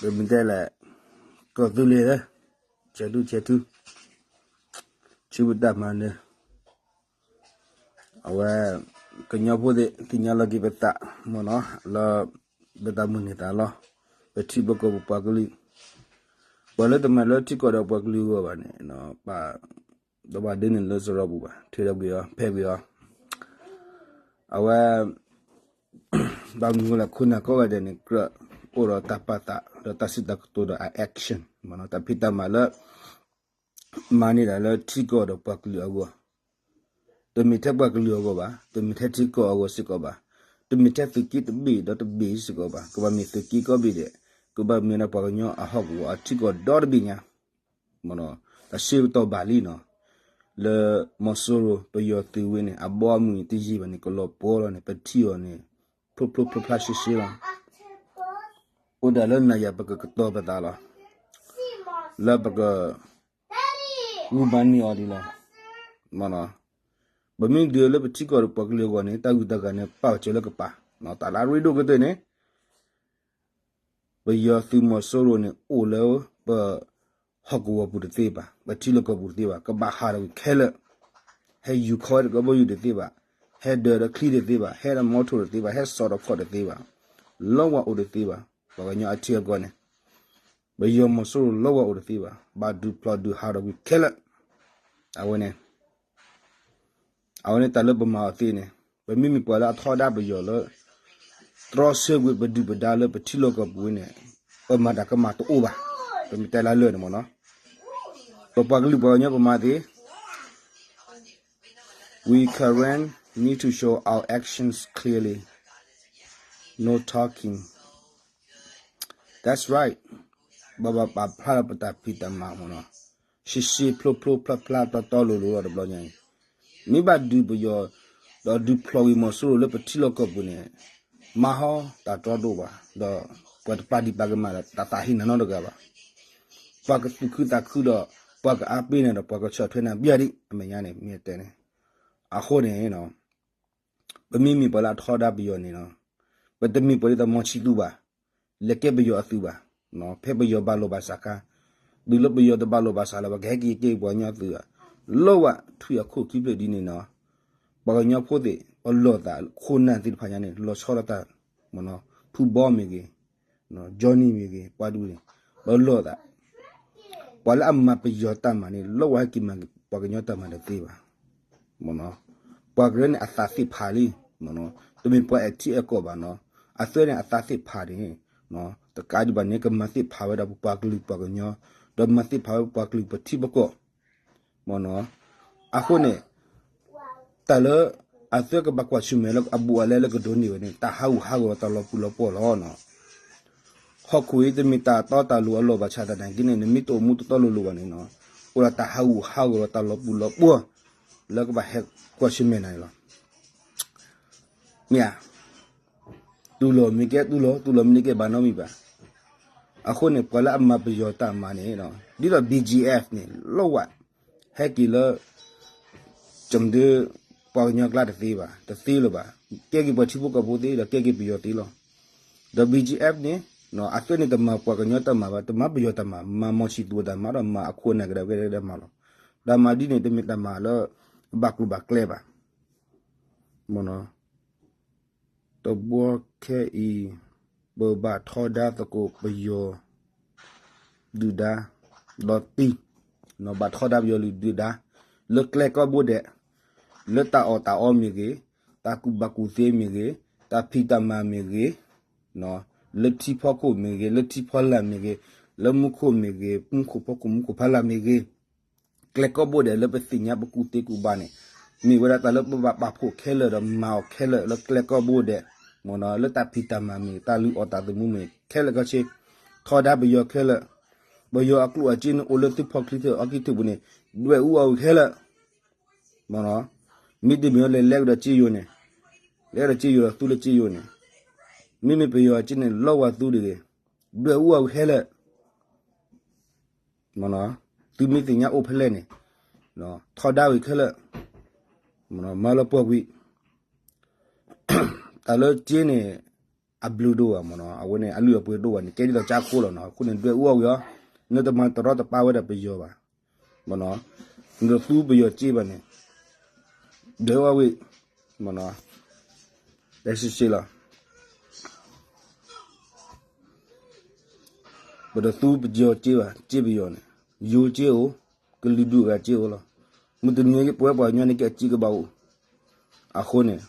ပမ့ၢ်တဲလဲၣ်, ကီၢ်သူလ့ၤလၢ ဆဲးထူဆဲးထူ, ဆူပတၢ်မၤနၢၤ, အဝဲ ကညီဖိသ့ၣ် သ့ၣ်ညါလီၤက့ၤပသးမ့ၢ်နီၤ, လၢ ပတၢ်မုၢ်န့ၢ်သးလီၤ, ပထံပကီၢ်ပပှၤကလုာ်, ပှၤလၢတမၤလၢထံကီၢ်ဒီးပှၤကလုာ်အဂီၢ်ဘၣ်န့ၣ် ပ တဘၣ်ဒၢန့ၢ်လၢစရီပူၤဘၣ်, ထုးထီၣ်ကွံာ်အီၤ ဖဲးကွံာ်အီၤ, အဝဲ ဘၣ်မနုၤဃိလဲၣ် ခိၣ်နၢ်ကိးဂၤဒဲးန့ၣ် ကြၢး အိၣ်ဒီးတၢ်ပာ်သး ဒီးတၢ်စံးတၢ်ကတိၤဒီးအ action မ့ၢ်နီၤ, တၢ်ဖံးတၢ်မၤလၢ မၤန့ၢ်ဒၣ်လၢထံကီၢ်ဒီးပှၤကလုာ်အဂီၢ်, တမ့ၢ်ထဲပှၤကလုာ်အဂီၢ်ဘၣ်, တမ့ၢ်ထဲထံကီၢ်အဂီၢ်စ့ၢ်ကီးဘၣ်, တမ့ၢ်ထဲသုးက့တဘ့ၣ်ဒီးတဘ့ၣ်စ့ၢ်ကီးဘၣ်, ကဘၣ်မ့ၢ်သုးက့ကိးဘ့ၣ်ဒဲး, ကဘၣ်မ့ၢ်ဒၣ်ပှၤကညီအဟီၣ်ကဝီၤအထံကီၢ်ဒီတဘ့ၣ်ညါ, တၢ်စံးပတီၢ်ဘၣ်လံနီၤ, လၢမီၤစိရိၤပယီၤသုးဝဲန့ၣ် အဘီအမုၢ်တယံာ်ဘၣ်န့ၣ် ကလီၤပှီၢ်လီၤန့ၣ် ပထံၣ်အီၤန့ၣ် ဖျိဖျိဖျါဖျါရှဲရှဲလီၤ, အိၣ်ဒၣ်လၢနၤယၤပကတီၤပသးလီၤ, လၢပက ဂုာ်မၤန့ၢ်အီၤဒ်လဲၣ်, မ့ၢ်နီၤ, ပမ့ၢ်ဒုးလၢပထံကီၢ်ဒီးပှၤကလုာ်အဂီၢ်န့ၣ် တၢ်ဂုၤတၢ်ဂၤန့ၣ် ပာ်စၢၤလၢကပၤ, တၢ်လၢအရ့ဒိၣ်ကတၢၢ်န့ၣ် ပယီၤသုးမီၤစိရိၤန့ၣ် အိၣ်လၢပ ဟီၣ်ကဝီၤပူၤတသ့ဘၣ်, ပထံလီၢ်ကီၢ်ပူၤတသ့ဘၣ်, ကဘၣ်ဟးထီၣ်ကွံာ်ခဲလၢာ်, ဟဲယူၤခီဝဲဒီးကဘီယူၤတသ့ဘၣ်, ဟဲဒၢးဒီးချံတသ့ဘၣ်, ဟဲဒီးမီထိၣ်တသ့ဘၣ်, ဟဲစိာ်ဒီးခီၣ်တသ့ဘၣ်, လီဝဲအိၣ်တသ့ဘၣ်, ပှၤကညီအထံအကီၢ်န့ၣ် ပယီၤမီၤစိရိၤလီဝဲအိၣ်တသ့ဘၣ်, ဘၣ်ဒုးဖျိးဒုးဟးထီၣ်ကွံာ်ခဲလၢာ်, အဝဲန့ၣ် အဝဲန့ၣ်တၢ်လၢပမၤအီၤသ့န့ၣ်, ပမ့မ့ၢ်ပှၤလၢအထီဒါပယီၤလၢ တြီဆၢကွံာ်ပဒုၣ်ပဒါလၢပထံလီၢ်ကီၢ်ပူၤဝဲန့ၣ်, ပမၤတၢ်ကမၣ်တအိၣ်ဘၣ်, ပမ့ၢ်တဲလၢလၢာ်န့ၣ်မ့ၢ်နီၤ, ပပှၤကလုာ်ပှၤကညီပမၤသ့, we Karen need to show our actions clearly, no talking, that's right, ဘၣ်ဘၣ်ပာ်ဖျါလၢပတၢ်ဖံးတၢ်မၤမ့ၢ်နီၤ, ရှဲရှဲဖျိဖျိဖျါဖျါတီတီလိၤလိၤလီၤတဘျီညါအံၤ, မ့ၢ်ဘၣ်ဒုးပယီၤ, ဒီးဒုးဖျိးကွံာ်မီၤစိရိၤလၢပထံလီၢ်ကီၢ်ပူၤန့ၣ်, မၤဟီတၢ်တြီတအိၣ်ဘၣ်, ဒီးပှၤတပာ်ဒံးပာ်ကမၣ်ဒီးတၢ်သးဟ့နၤနီတဂၤဘၣ်, ပှၤကသူၣ်ခုသးခုဒီး ပှၤကအါပ့ၤန့ၣ်ဒီးပှၤကဆီၣ်ထွဲန့ၣ် ဘၣ်ဒံး အမဲာ်ညါန့ၣ် မ့ၢ်တဲန့ၣ်, အဃိန့ၣ် ပမ့မ့ၢ်ပှၤလၢအထီဒါပယီၤန့ၣ်နီၤ, ပတမ့ၢ်ပှၤလၢတၢ်မီၤဆံးသူဘၣ်, လဲၤကဲပယီၤအသုးဘၣ်, ဖဲပယီၤဘၣ်လိာ်ဘၣ်စးခါ, တုၤလၢပယီၤတဘၣ်လိာ်ဘၣ်စးလၢၤဘၣ် ကဟဲက့ၤကဲပှၤကညီအသုးဘၣ်, လီဝဲထွံၣ်အခိၣ်ခံဖျၢၣ်ဒ်န့ၣ်နီၤ, ပှၤကညီဖိသ့ၣ် ပလီၢ်သးခိၣ်နၢ်သ့ၣ်တဖၣ်ညါန့ၣ် လီၤဆီဒၣ်တၢ်, ဖုဘီမ့ၢ်ဂ့ၤ, Johnny မ့ၢ်ဂ့ၤ ပှၤဒ်န့ၣ်, ပလီၢ်သး ပှၤလၢအမၤပယီၤတၢ်မၤန့ၣ် လီဝဲဟဲက့ၤမၤပှၤကညီတၢ်မၤတသ့ဘၣ်, ပှၤကရၢန့ၣ်အသးသ့ၣ်ဖးလံ, တမ့ၢ်ပှၤအဲၣ်ထံအဲၣ်ကီၢ်ဘၣ်နီၤ, အသၢန့ၣ်အသးသ့ၣ်ဖးန့ၣ်, တကးဒံးဘၣ်န့ၣ် ကမၤသ့ၣ်ဖးဝဲဒၣ်ပပှၤကလုာ်ပှၤကညီ, ဒီးမၤသ့ၣ်ဖးဝဲပပှၤကလုာ်ပထံပကီၢ် မ့ၢ်နီၤ, အဃိန့ၣ် တၢ်လၢအသၢကဘၣ်ကွၢ်ဆၢၣ်မဲာ်လၢအဘူးအလဲလၢကဒိးန့ၢ်ဝဲန့ၣ် တၢ်ဟးဂူာ်ဟးဂီၤလီၤတၢ်လီၤပူၤလီၤပှီၢ်လီၤနီၤ, ဟီၣ်ခိၣ်အံၤတမ့ၢ်တၢ်တီတၢ်လိၤအလီၢ်ဘၣ်ဆၣ်သနာ်က့န့ၣ် နမ့ၢ်တအိၣ်မူတတီလိၤလိၤဘၣ်န့ၣ်နီၤ, အိၣ်ဒီးတၢ်ဟးဂူာ်ဟးဂီၤလီၤတၢ်လီၤပူၤလီၤပှီၢ် လၢကဘၣ်ဟဲကွၢ်ဆၢၣ်မဲာ်နၤန့ၣ်လီၤ. မ့ၢ်ဧါ, တူၢ်လိာ်မ့ၢ်ကဲတူၢ်လိာ် တူၢ်လိာ်မ့ၢ်တကဲဘၣ်နီတမံၤဘၣ်. အဃိန့ၣ် ပှၤလၢအမၤပယီၤတၢ်မၤန့ၣ် ဒ်သိး BGF န့ၣ် လီဝဲ ဟဲက့ၤလၢ ကမဒု ပှၤကညီကျါတသ့ဘၣ်, တသ့လၢၤဘၣ်, ကဲက့ၤပှၤထံဖိကီၢ်ဖိသ့ဒီး ကဲက့ၤပယီၤသ့လီၤ. ဒီး BGF န့ၣ် အသ့န့ၣ်တမၤပှၤကညီတၢ်မၤဘၣ်, တမၤပယီၤတၢ်မၤ, မၤမီၤဆံၣ်သူအတၢ်မၤဒီးမၤအခိၣ်အနၢ်ကဒါက့ၤတၢ်မၤလီၤ. တၢ်မၤဒ်န့ၣ် တမ့ၢ်တၢ်မၤလၢ ဘၣ်ကျိၤဘၣ်ကျဲဘၣ်. မ့ၢ်နီၤ, တဘျီခဲအံၤ ပဘၣ်ထီဒါသကိးပယီၤ ဒုၣ်ဒါ ဒီးတံၢ်, ဘၣ်ထီဒါပယီၤလုၢ်ဒုၣ်ဒါ လၢကျဲကိးဘိဒဲး, လၢတၢ်အီၣ်တၢ်အီမ့ၢ်ဂ့ၤ, တၢ်ကူၣ်ဘၣ်ကူၣ်သ့မ့ၢ်ဂ့ၤ, တၢ်ဖံးတၢ်မၤမ့ၢ်ဂ့ၤ, လၢထံဖီခိၣ်မ့ၢ်ဂ့ၤ, လၢထံဖီလာ်မ့ၢ်ဂ့ၤ, လၢမူခိၣ်မ့ၢ်ဂ့ၤ, မူခိၣ်ဖီခိၣ်မူခိၣ်ဖီလာ်မ့ၢ်ဂ့ၤ, ကျဲကိးဘိဒဲးလၢပသ့ၣ်ညါပကူၣ်သ့ကူၣ်ဘၣ်န့ၣ်, မ့ၢ်ဝဲဒၣ်တၢ်လၢပဘၣ်ပာ်ဖှိၣ်ခဲလၢာ်ဒီးမၤအီၤခဲလၢာ်လၢကျဲကိးဘိဒဲး, မ့ၢ်နီၤ, လၢတၢ်ဖံးတၢ်မၤမ့ၢ်ဂ့ၤ, တၢ်လုၢ်အီၣ်တၢ်သမူမ့ၢ်ဂ့ၤ, ခဲလၢာ်ခဲဆ့, ထီဒါပယီၤခဲလၢာ်, ပယီၤအကျိၣ်အစ့န့ၣ်အိၣ်လၢသုဖီချံထၢၣ်အီကံၢ်ထၢၣ်ပူၤန့ၣ်, ဒွဲၣ်အူအီၣ်ဝံၤခဲလၢာ် မ့ၢ်နီၤ, မ့တမ့ၢ်လၢလဲၤကဒီးစ့ယိၤန့ၣ်, လဲၤကဒီးစ့ယိၤဒီးသူလၢစ့ယိၤန့ၣ်, မ့မ့ၢ်ပယီၤအစ့န့ၣ် လီဝဲသူတဂ့ၤ, ဒွဲၣ်အူအီၣ်ဝံၤခဲလၢာ်, မ့ၢ်နီၤ, သုမ့ၢ်သ့ၣ်ညါအိၣ်ဖဲလဲၣ်န့ၣ်, ထီဒါဝံၤခဲလၢာ်, မ့ၢ်နီၤ, မၤလီၤပှီၢ်ကွံာ်, တၢ်လၢစ့န့ၣ် အဘျုးဒိၣ်ဘၣ်မ့ၢ်နီၤ, အဝဲန့ၣ် အလုၢ်အပှ့ၤဒိၣ်ဘၣ်န့ၣ် ကဲဒ်သိးကၠါခိၣ်လီၤနီၤ, အဃိန့ၣ် ဒွဲၣ်အူအီၣ်ဝံၤအီၤ, နတမၤတရီတပါဝဲဒၣ်ပယီၤဘၣ်, မ့ၢ်နီၤ, နတသူပယီၤစ့ဘၣ်န့ၣ်, ဒွဲၣ်အူအီၣ်ဝံၤ, မ့ၢ်နီၤ, တဲဆ့ဆ့လီၤ. ပတသူပယီၤစ့ဘၣ်, စ့ပယီၤန့ၣ်, ယိၤစ့အိၣ်, ကလုာ်ဒူၣ်အဂၤစ့အိၣ်လီၤ. မုၢ်တနံၤပဝဲပှၤကညီန့ၣ်က့အစ့ကဘၣ်အိၣ်, အဃိန့ၣ်,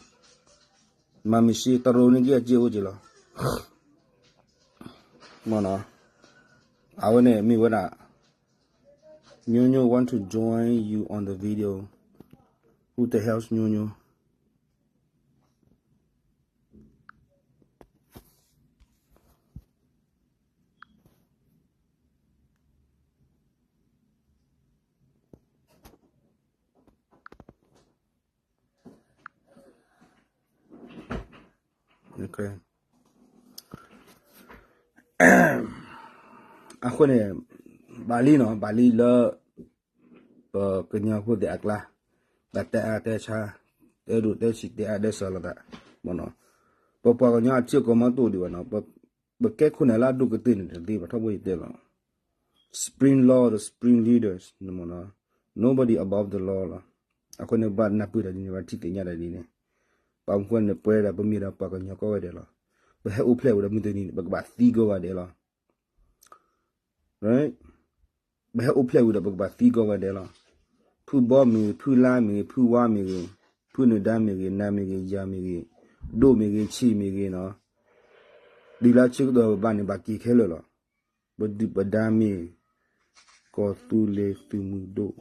မၤမ့ၢ်စ့တရိန့ၣ်က့အစ့အိၣ်က့လီၤ. မ့ၢ်နီၤ, အဝဲန့ၣ်မ့ၢ်ဝဲဒၣ်, Nyonyo want to join you on the video. Who the hell's Nyonyo? အဃိန့ၣ်, ဘၣ်လံနီၤ, ဘၣ်လံလၢ ပကညီဖိသ့ၣ်အကျါ, တၢ်တဲအါတဲဆါ, တဲဒိၣ်တဲဆံး တဲအါတဲစှၤလိာ်သး, မ့ၢ်နီၤ, ပပှၤကညီအထံအကီၢ်မ့ၢ်တအိၣ်ဒံးဘၣ်နီၤ, ပကဲခိၣ်နၢ်လၢအဒိၣ်ကတၢၢ်န့ၣ်တသ့ဘၣ်, ထီဘိယတဲလီၤ. Spring Law, the Spring Leaders, မ့ၢ်နီၤ, nobody above the law လီၤ. အဃိန့ၣ် ဘၣ်နၢ်ပၢၢ်တၢ်ဒ်န့ၣ်, ဘၣ်ထံၣ်သ့ၣ်ညါတၢ်ဒ်န့ၣ်, ပာ်မူဃိန့ၣ် ပဝဲဒၣ်ပမ့ၢ်ဒၣ်ပှၤကညီကိးဂၤဒဲးလီၤ. ပဟဲအိၣ်ဖျဲၣ်ဝံၤဒီးမုၢ်တနံၤန့ၣ် ပကဘၣ်သံကိးဂၤဒဲးလီၤ. ပဟဲအိၣ်ဖျဲၣ်ဝံၤဒီးပကဘၣ်သံကိးဂၤဒဲးလီၤ. ဖုဘီမ့ၢ်ဂ့ၤ, ဖုလါမ့ၢ်ဂ့ၤ, ဖုဝါမ့ၢ်ဂ့ၤ, ဖုနဒါမ့ၢ်ဂ့ၤ, နၤမ့ၢ်ဂ့ၤ, ယၤမ့ၢ်ဂ့ၤ, ဒိၣ်မ့ၢ်ဂ့ၤ, ဆံးမ့ၢ်ဂ့ၤနီၤ, ဒုးလၢဆၢကတီၢ်ပဘၣ်န့ၣ် ဘၣ်က့ၤခဲလၢာ်လီၤ. ပဒုၣ်ပဒါမ့ၢ် ကီၢ်သူလ့ၤသုးမုၢ်ဒိၣ်,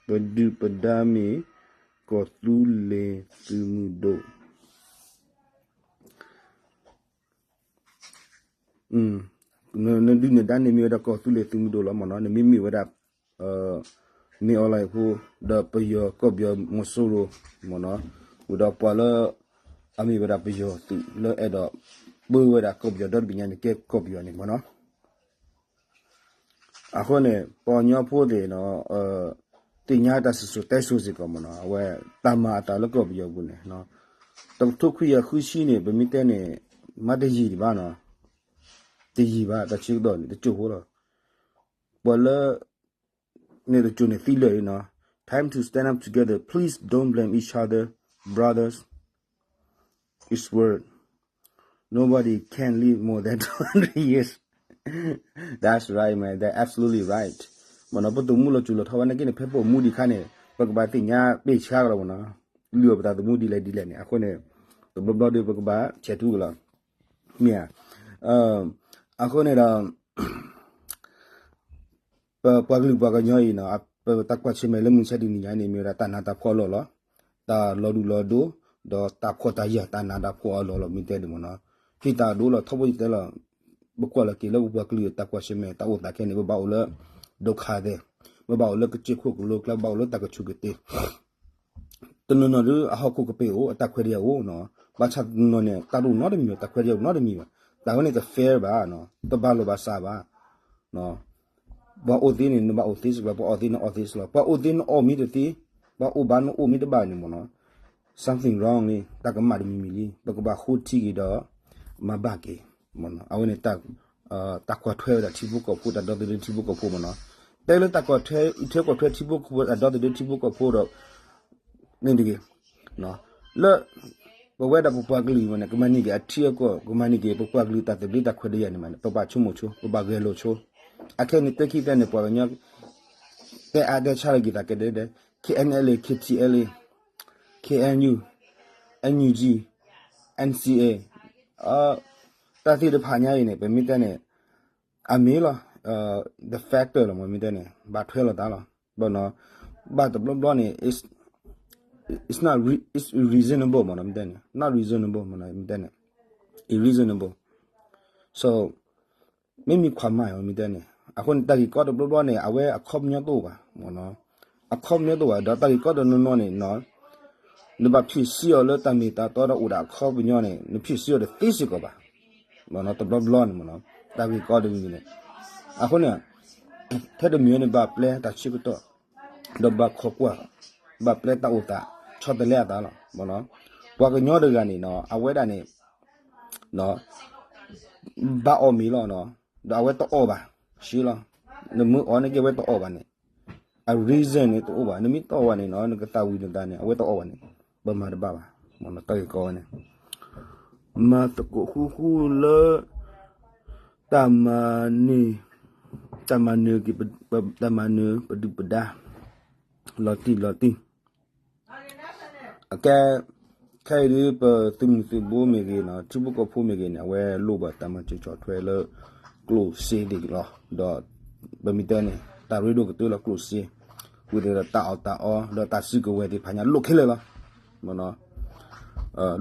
ပဒုၣ်ပဒါမ့ၢ် ကီၢ်သူလ့ၤသုးမုၢ်ဒိၣ် နဒုၣ်နဒါန့ၣ်မ့ၢ်ဝဲဒၣ်ကီၢ်သူလ့ၤသုးမုၢ်ဒိၣ်လီၤမ့ၢ်နီၤ, နမ့မ့ၢ်ဝဲဒၣ် မ့ၢ်အီၤလီၤအဖိ ဒီးပယီၤကီၢ်ပယီၤမီၤစိရိၤမ့ၢ်နီၤ, ဝံၤဒီးပှၤလၢ အမ့ၢ်ဝဲဒၣ်ပယီၤသုးလၢအဲၣ်ဒိး ပၢဝဲဒၣ်ကီၢ်ပယီၤဒီတဘ့ၣ်ညါန့ၣ် ကဲကီၢ်ပယီၤန့ၣ်မ့ၢ်နီၤ. အဃိန့ၣ် ပှၤကညီဖိသ့ၣ်နီၤ သ့ၣ်ညါတၢ်စံၣ်စိၤတဲစိၤစ့ၢ်ကီးမ့ၢ်နီၤ, အဝဲတၢ်မၤအသးလၢကီၢ်ပယီၤပူၤန့ၣ် တကထိခွံကယၤဃုဆံန့ၣ် ပမ့ၢ်တဲန့ၣ် မ့ၢ်တယံာ်ဒံးဘၣ်နီၤ, တယံာ်ဘၣ် တၢ်ဆၢကတီၢ်န့ၣ် တစိၢ်ဖိလီၤ. ပှၤလၢ န့ၣ်တစိၢ်န့ၣ်သံလၢာ်လံနီၤ, Time to stand up together, please don't blame each other, brothers, it's word, nobody can live more than two hundred years. That's right, man, that's absolutely right. မ့ၢ်နီၤ ပတမူလီၤစူၤလီၤထီဝဲနာ်က့န့ၣ် ဖဲပအိၣ်မူဒံးအခါန့ၣ် ပကဘၣ်သ့ၣ်ညါပ့ၢ်ဆါကလီၤမ့ၢ်နီၤ, လုၢ်အီၣ်ပသးသမူဒ်လဲၣ်ဒ်လဲၣ်န့ၣ် အဃိန့ၣ် တဘျီဘျီဒီးပကဘၣ်ဆဲးထူကလီၤ, မ့ၢ်ဧါ, အဃိန့ၣ်ဒီး ပပှၤကလုာ်ပှၤကညီအံၤနီၤ ပတၢ်ကွၢ်ဆၢၣ်မဲာ်လၢမုၢ်ဆါတနံၤညါန့ၣ် မ့ၢ်ဝဲဒၣ်တၢ်နးတၢ်ဖှီၣ်အလီၢ်လီၤ, တၢ်လီၤဒူၣ်လီၤဒိ ဒီးတၢ်ခွဲးတၢ်ယာ်တၢ်နးတၢ်ဖှီၣ်အလီၢ်လီၤ မ့ၢ်တဲဒ်မ့ၢ်နီၤ, ဟ့ၣ်တၢ်ဒိလီၤ ထီဘိယတဲလီၤ, ပကွၢ်လီၤက့ၤလၢပပှၤကလုာ်တၢ်ကွၢ်ဆၢၣ်မဲာ်တၢ်အိၣ်သးခဲန့ၣ် ပဘၣ်အိၣ်လၢ ဒုက္ခသည်, ပဘၣ်အိၣ်လၢကစၢၢ်ခိၣ်ကလိကျါ ပဘၣ်အိၣ်လၢတၢ်ကဆူးကတ့ တနီၤနီၤဒုး အဟီၣ်ခိၣ်ကပ့ၤအိၣ် အတၢ်ခွဲးတၢ်ယာ်အိၣ်နီၤ, ဘၣ်ဆၣ်တနီၤန့ၣ် တၢ်ဒိၣ်နီတမံၤဘၣ်, တၢ်ဝဲန့ၣ်တ fair ဘၣ်, တဘၣ်လိာ်ဘၣ်စးဘၣ်, ပှၤအိၣ်သ့န့ၣ် နဘၣ်အိၣ်သ့စ့ၢ်ကီး, ပှၤအီၣ်သ့နအီၣ်သ့စ့ၢ်ကီး, ပှၤအိၣ်သ့နအီၣ်မ့ၢ်တသ့, ပှၤအိၣ်ဘၣ်နအိၣ်မ့ၢ်တဘၣ်န့ၣ်မ့ၢ်နီၤ, something wrong လံ, တၢ်ကမၣ်တမံၤမံၤလံ, ပကဘၣ်ဃိထံက့ၤဒီး မၤဘၣ်က့ၤ, အဝဲန့ၣ် တၢ်ကွၢ်ထွဲဝဲဒၣ်ထံဖိကီၢ်ဖိ တၢ်ဒီသဒၢထံဖိကီၢ်ဖိမ့ၢ်နီၤ, တဲလၢတၢ်ကွၢ်ထွဲ ထွဲကွၢ်ထွဲထံဖိကီၢ်ဖိ တၢ်ဒီသဒၢထံဖိကီၢ်ဖိဒီး န့ၣ်တဂ့ၤ, လၢ ပဝဲဒၣ်ပပှၤကလုာ်မ့ၢ်န့ၣ် ကမၤန့ၢ်က့ၤအထံအကီၢ် ကမၤန့ၢ်က့ၤ ပပှၤကလုာ်တၢ်သဘျ့တၢ်ခွဲးတၢ်ယာ်န့ၣ်မ့ၢ်န့ၣ် ပဘၣ်ဆိကမိၣ်ဆိ ပဘၣ်ဂဲၤလိာ်ဆိ, အခဲန့ၣ် တဲခံတဲန့ၣ် ပှၤကညီ တဲအါတဲဆါလီၤက့ၤသးကဲဒဲဒဲ, K N L A, K T L A, K N U, N U G, N C A, တၢ်သ့ၣ်တဖၣ်ညါအံၤန့ၣ် ပမ့ၢ်တဲန့ၣ် အမ့ၢ်လီၤ, the factor လီၤ မ့ၢ်တဲန့ၣ် ဘၣ်ထွဲလိာ်သးလီၤ, ဘၣ်တဘျီဘျီန့ၣ် it's not re- it's reasonable မ့ၢ်နီၤ မ့ၢ်တဲန့ၣ် not reasonable မ့ၢ်နီၤ မ့ၢ်တဲန့ၣ် irreasonable, so မ့မ့ၢ်ခွါမၤအီၤ မ့ၢ်တဲန့ၣ် အဃိန့ၣ် တၢ်ဂ့ၢ်ကီတဘျီဘျီန့ၣ် အဝဲအခီပညီတအိၣ်ဘၣ် မ့ၢ်နီၤ, အခီပညီတအိၣ်ဘၣ် ဒီးတၢ်ဂ့ၢ်ကီတနီၤနီၤန့ၣ်နီၤ နဘၣ်ဖံးစံအီၤလၢတၢ်မ့ၢ်တၢ်တီဒီးအိၣ်ဒီးအခီပညီန့ၣ် နဖံးစံအီၤတသ့စ့ၢ်ကီးဘၣ်, မ့ၢ်နီၤ တဘျီဘျီန့ၣ် မ့ၢ်နီၤ တၢ်ဂ့ၢ်ကီတမံၤန့ၣ်, အဃိန့ၣ် ထဲတမံၤန့ၣ် ဘၣ်ပျဲတၢ်ဆၢကတီၢ် ဒီးဘၣ်ခိးကွၢ် ဘၣ်ပျဲတၢ်အိၣ်သး ဆီတလဲအသးလီၤ, မ့ၢ်နီၤ, ပှၤကညီတဂၤန့ၣ်နီၤ အဝဲဒၣ်န့ၣ် ဘၣ်အီၣ်မ့ၤလီၤနီၤ, ဒီးအဝဲတအီၣ်ဘၣ်, ရှဲလီၤ, နမ့ၢ်အီၣ်န့ၣ်က့ၤအဝဲတအီၣ်ဘၣ်န့ၣ်, အ reason န့ၣ်တအိၣ်ဘၣ်, နမ့ၢ်တအီၣ်ဘၣ်န့ၣ်နီၤ နကသးဝံၤနသးန့ၣ် အဝဲတအီၣ်ဘၣ်န့ၣ်, ပမၤတဘၣ်ဘၣ်, မ့ၢ်နီၤ တၢ်ဂ့ၢ်ကီဝဲန့ၣ်, မၤသကိးဃူဃူလၢ တၢ်မၤန့ၢ်, တၢ်မၤနၢၤက့ၤ, တၢ်မၤနၢၤပဒုၣ်ပဒါ, လီၤတံၢ်လီၤတံၢ် အကဲ, ခဲအံၤဒ်ပသုးမုၢ်သံၣ်ဘိမ့ၢ်ဂ့ၤနီၤ ထံဖိကီၢ်ဖိမ့ၢ်ဂ့ၤန့ၣ် အဝဲလိၣ်ဘၣ်တၢ်မၤစၢၤဆီၣ်ထွဲလၢ ကျိၣ်စ့သ့ၣ်လီၤ. ဒီးပမ့ၢ်တဲန့ၣ် တၢ်ရ့ဒိၣ်ကတၢၢ်လၢကျိၣ်စ့, ဝံၤဒီးတၢ်အီၣ်တၢ်အီ ဒီးတၢ်စုကဝဲၤသ့ၣ်တဖၣ်ညါလိၣ်ခဲလၢာ်လီၤ.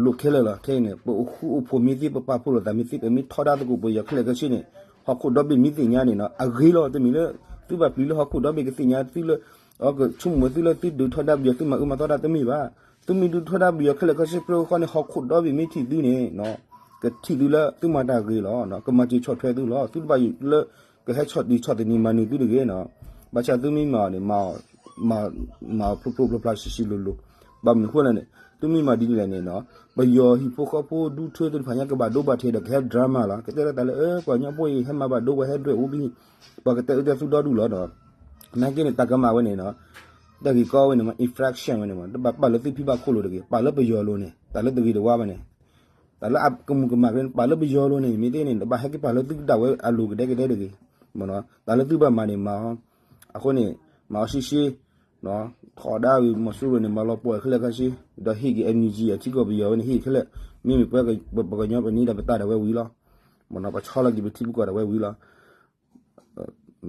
လိၣ်ခဲလၢာ်လီၤ. ခဲအံၤန့ၣ် ပအိၣ်ဃူအိၣ်ဖိးမ့ၢ်သ့ ပပာ်ဖှိၣ်လိာ်သးမ့ၢ်သ့ ပမ့ၢ်ထီဒါသကိးပယီၤခဲလၢာ်ခဲဆ့န့ၣ် ဟီၣ်ခိၣ်ဒီဘ့ၣ်မ့ၢ်သ့ၣ်ညါန့ၣ်နီၤ အဂ့ၤလီၤ. တမ့ၢ်လၢ သုဘၣ်ပျံၤလၢဟီၣ်ခိၣ်ဒီဘ့ၣ်ကသ့ၣ်ညါသုလၢ ကဆိကမိၣ်ဝဲသုလၢသုဒုးထီဒါပယီၤ သုမၤအၢမၤသီတၢ်တမ့ၢ်ဘၣ်. သုမ့ၢ်ဒုးထီဒါပယီၤခဲလၢာ်ခဲဆ့ ပြၢဃီန့ၣ် ဟီၣ်ခိၣ်ဒီဘ့ၣ်မ့ၢ်ထံၣ်သုန့ၣ် ကထံၣ်သုလၢသုမၤတၢ်ဂ့ၤလီၤ. ကမၤစၢၤဆီၣ်ထွဲသုလီၤ. သုတဘၣ်ယိၣ်လၢ ကဟဲဆီၣ်တံၢ်ဆီၣ်သနံးမၤနၢၤသုတဂ့ၤနီၤ. ဘၣ်ဆၣ်သုမ့ၢ်မၤအီၤန့ၣ် မၤအီၤဖျိဖျိဖျါဖျါဆှံဆှံလိၤလိၤ. ဘၣ်မနုၤဃိလဲၣ်န့ၣ် သုမ့ၢ်မၤဒ်လဲၣ်န့ၣ်နီၤ ပယီၤဟံၣ်ဖိဃီဖိဒူထၢသ့ၣ်တဖၣ်ညါကဘၣ်ဒိဘၣ်ထံးဒီးကဟဲ drama လီၤ. ကတဲလၢတၢ်လၢ ပှၤကညီဖိအံၤဟဲမၤဘၣ်ဒိ ပှၤဟဲဒွဲၣ်အူဘံ ပှၤကတဲအၢတဲသီဒီဒူၣ်လီၤနီၤ. နာ်က့န့ၣ် တၢ်ကမၣ်ဝဲန့ၣ်နီၤ တၢ်ဂ့ၢ်ကီဝဲန့ၣ် infraction ဝဲန့ၣ်မး တဘၣ်ပာ်လၢသုဖံဘၣ်ခိၣ်လိၤတဂ့ၤ ပာ်လၢပယီၤလိၤန့ၣ် တၢ်လၢတဂ့ၤတဝါဘၣ်န့ၣ် တၢ်လၢအကမူၤကမၣ်ဖဲန့ၣ် ပာ်လၢပယီၤလိၤန့ၣ် မ့ၢ်သ့န့ၣ် တဘၣ်ဟဲက့ၤပာ်လၢသုကဒၣ်ဝဲအလိၤကဒဲကဒဲတဂ့ၤ. တၢ်လၢသုဘၣ်မၤန့ၣ်မၤအီၤ. အဃိန့ၣ် မၤအီၤရှဲရှဲ ထီဒါဝံၤ မီၤစိရိၤန့ၣ် မၤလီၤပှီၢ်ခဲလၢာ်ခဲဆ့ ဒီးဟ့ၣ်က့ၤ NUG အထံကီၢ်ပယီၤဝဲန့ၣ် ဟ့ၣ်ခဲလၢာ် မ့မ့ၢ်ပှၤကညီပနံၤဒီးပတၢ်ဒၣ်ဝဲဝံၤလီၤ. မ့ၢ်နီၤ ပဆီလီၤက့ၤပထံပကီၢ်ဒၣ်ဝဲဝံၤလီၤ.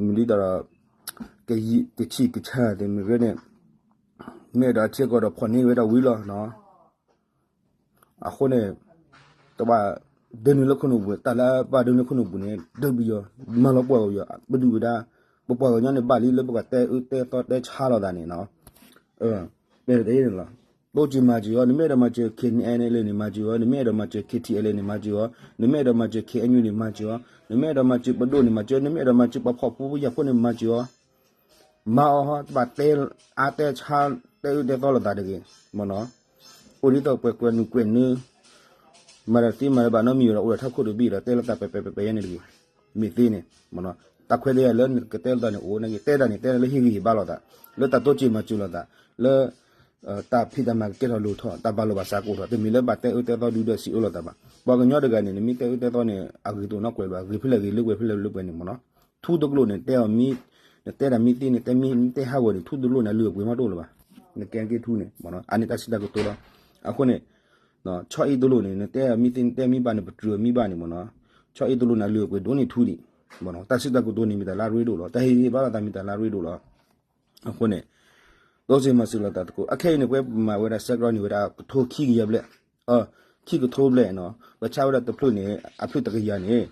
မ့ၢ်ဒ်သိးဒီး ကဆံၣ်ကဆါသ့ၣ်မ့ၢ်ဂ့ၤန့ၣ် မ့ၢ်အဲၣ်ဒိးအထံအကီၢ်ဒီးဖီၣ်န့ၢ်ဝဲဒၣ်ဝံၤလီၤနီၤ. အဃိန့ၣ် တဘၣ်ဒၢနုာ်လၢခိၣ်နူာ်ပူၤ တၢ်လၢဘၣ်ဒၢနုာ်လၢခိၣ်နူာ်ပူၤန့ၣ် ဒုးပယီၤ မၤလီၤပှီၢ်ပယီၤ ပဒုၣ်ပဒါ ပပှၤကညီန့ၣ်ဘၣ်လံလၢပကတဲအၢတဲသီတဲဆါလိာ်သးန့ၣ်နီၤ. မ့ၢ်တအံၤန့ၣ်လီၤ. တိစၢၤမၤစၢၤအီၤ နမ့ၢ်အဲၣ်ဒိးမၤစၢၤ KNLA န့ၣ် မၤစၢၤအီၤ နမ့ၢ်အဲၣ်ဒိးမၤစၢၤ KTLA န့ၣ် မၤစၢၤအီၤ နမ့ၢ်အဲၣ်ဒိးမၤစၢၤ KNU န့ၣ် မၤစၢၤအီၤ နမ့ၢ်အဲၣ်ဒိးမၤစၢၤပဒိၣ်န့ၣ် မၤစၢၤ နမ့ၢ်အဲၣ်ဒိးမၤစၢၤပှၤဖှီၣ်ဖိ ပယၢ်ဖိန့ၣ် မၤစၢၤအီၤ မၤအီၤ တဘၣ်တဲအါတဲဆါ တဲအၢတဲသီလိာ်သးတဂ့ၤ မ့ၢ်နီၤ. အိၣ်ဒ်သိးပှဲၤကွဲးနုာ်ကွဲးနုာ် မၤတၢ်သ့မၤတၢ်ဘၣ်နီတမံၤဒီး အိၣ်ဒီးထီၣ်ခိၣ်တဘ့ၣ်ဒီး တဲလိာ်သးပဲၤပဲၤပဲၤပဲၤယဲန့ၣ်တဂ့ၤ. မ့ၢ်သ့န့ၣ် မ့ၢ်နီၤ တၢ်ခွဲးတၢ်ယာ်လၢနကတဲလိာ်သးန့ၣ် အိၣ်နာ်က့ တဲတၢ်န့ၣ် တဲလၢဟ့ၣ်ဂံၢ်ဟ့ၣ်ဘါလိာ်သး လၢတၢ်တိစၢၤမၤစၢၤလိာ်သး လၢ တၢ်ဖံးတၢ်မၤကကဲထီၣ်လိၣ်ထီၣ် တၢ်ဘၣ်လိာ်ဘၣ်စးကအိၣ်ထီၣ် တမ့ၢ်လၢဘၣ်တဲအၢတဲသီဒုးဒီးစံးအၢလိာ်သးဘၣ်. ပှၤကညီတဂၤန့ၣ် နမ့ၢ်တဲအၢတဲသီန့ၣ် အဂ့ၤတအိၣ်နီတကွဲးဘၣ် ဂ့ၤဖဲလဲၣ်ဂ့ၤလၢကွဲးဖဲလဲၣ်လၢကွဲးန့ၣ်မ့ၢ်နီၤ. ထူတကျိၤန့ၣ် တဲအီၤမ့ၢ် နတဲတၢ်မ့ၢ်သ့န့ၣ် တဲမ့ၢ်နတဲဟးဂီၤန့ၣ် ထူတကျိၤန့ၣ် အလုၢ်အပှ့ၤမးတအိၣ်လၢၤဘၣ်. နကဲက့ၤထူန့ၣ် အန့ၣ်တၢ်စံးတၢ်ကတိၤလီၤ. အဃိန့ၣ် ဆီအံၣ်တကျိၤန့ၣ် နတဲမ့ၢ်သ့နတဲမ့ၢ်ဘၣ်န့ၣ် ပတြၢၤမ့ၢ်ဘၣ်န့ၣ်မ့ၢ်နီၤ. ဆီအံၣ်တကျိၤန့ၣ် အလုၢ်အပှ့ၤဒိၣ်န့ၢ်ထူဒံး တၢ်စံးတၢ်ကတိၤန့ၣ် မ့ၢ်တၢ်လၢအရ့ဒိၣ်လီၤ. တၢ်ဟ့ၣ်ဂံၢ်ဟ့ၣ်ဘါလိာ်သးမ့ၢ်တၢ်လၢအရ့ဒိၣ်လီၤ. အဃိန့ၣ် တိစၢၤမၤစၢၤလိာ်သးသကိး အခဲအံၤန့ၣ် ပှၤမၤဝဲဒၣ် စဲးကရီန့ၣ် ဝဲဒၣ်ကထိခံကယၤဘျဲၣ်, ခံကထိဘျဲၣ်နီၤ. ပဆါဝဲဒၣ်တဖျၢၣ်န့ၣ် အဖျၢၣ်တကယၤန့ၣ်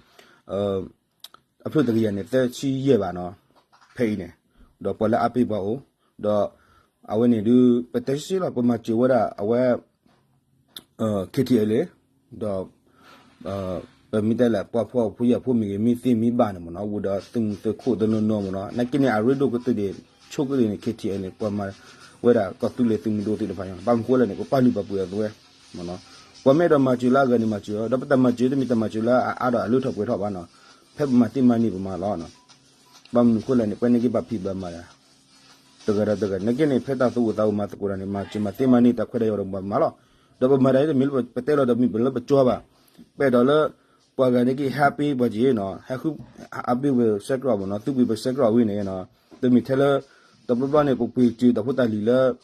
အဖျၢၣ်တကယၤန့ၣ် သၢဆံယဲၢ်ဘးနီၤ. ဖဲအံၤန့ၣ် ဒီးပှၤလၢအါပ့ၤပှၤအိၣ် ဒီး အဝဲန့ၣ်ဒုး ပတဲစ့လီၤ ပမၤစၢၤဝဲဒၣ် အဝဲ KTLA ဒီး ပမ့ၢ်တဲလၢ ပှၤဖှီၣ်ဖိယာ်ဖိမ့ၢ်ဂ့ၤ မ့ၢ်သ့မ့ၢ်ဘၣ်န့ၣ်မ့ၢ်နီၤ ဝံၤဒီးသုးမုၢ်သုးခိၣ်တနီၤနီၤမ့ၢ်နီၤ နာ်က့န့ၣ် အရ့ဒိၣ်ကတၢၢ်ဒံး ဆိကတၢၢ်န့ၣ် KTLA န့ၣ် ပှၤမၤဝဲဒၣ်ကီၢ်သူလ့ၤသုးမုၢ်ဒိၣ်သ့ၣ်တဖၣ်ညါ ဘၣ်မနုၤဃိလဲၣ်န့ၣ် ပပာ်လုၢ်ပာ်ပှ့ၤအီၤဝဲ ပမ့ၢ်အဲၣ်ဒိးမၤစၢၤလၢအဂၤန့ၣ်မၤစၢၤအီၤ ဒီးပတမၤစၢၤတမ့ၢ်တမၤစၢၤလၢအအါဒီးအလၢထီၣ်ပှဲၤထီၣ်ဘၣ်နီၤ ဖဲပမၤသ့မၤန့ၢ်ပမၤလီၤ ဘၣ်မနုၤဃိလဲၣ်န့ၣ် ပှၤန့ၢ်က့ၤဘၣ်ဖံးဘၣ်မၤ တဂၤဒီးတဂၤ နာ်က့န့ၣ် ဖဲတၢ်သူၣ်အိၣ်သးအိၣ်မၤသကိးတၢ်န့ၣ် မၤစၢၤမၤသ့မၤန့ၢ်တၢ်ခွဲးတၢ်ယာ်ဒီးမၤမၤလီၤ. ဒီးပမၤတၢ်အံၤတမ့ၢ်လၢပတဲလီၤဒီးမ့ၢ်ပလၢပကၠီဘၣ်. ပအဲၣ်ဒိးလၢ ပှၤဂၤန့ၣ်က့ၤဟဲပ့ၤပှၤက့ၤနီၤ ဟဲဃု အပ့ၤဝဲစဲးကရီမ့ၢ်နီၤ သုပ့ၤပစဲးကရီဝံၤန့ၣ်နီၤ တမ့ၢ်ထဲလၢ တဘျီဘျီန့ၣ် ပပှ့ၤစၢၤတၢ်ဖိတၢ်လံၤလၢ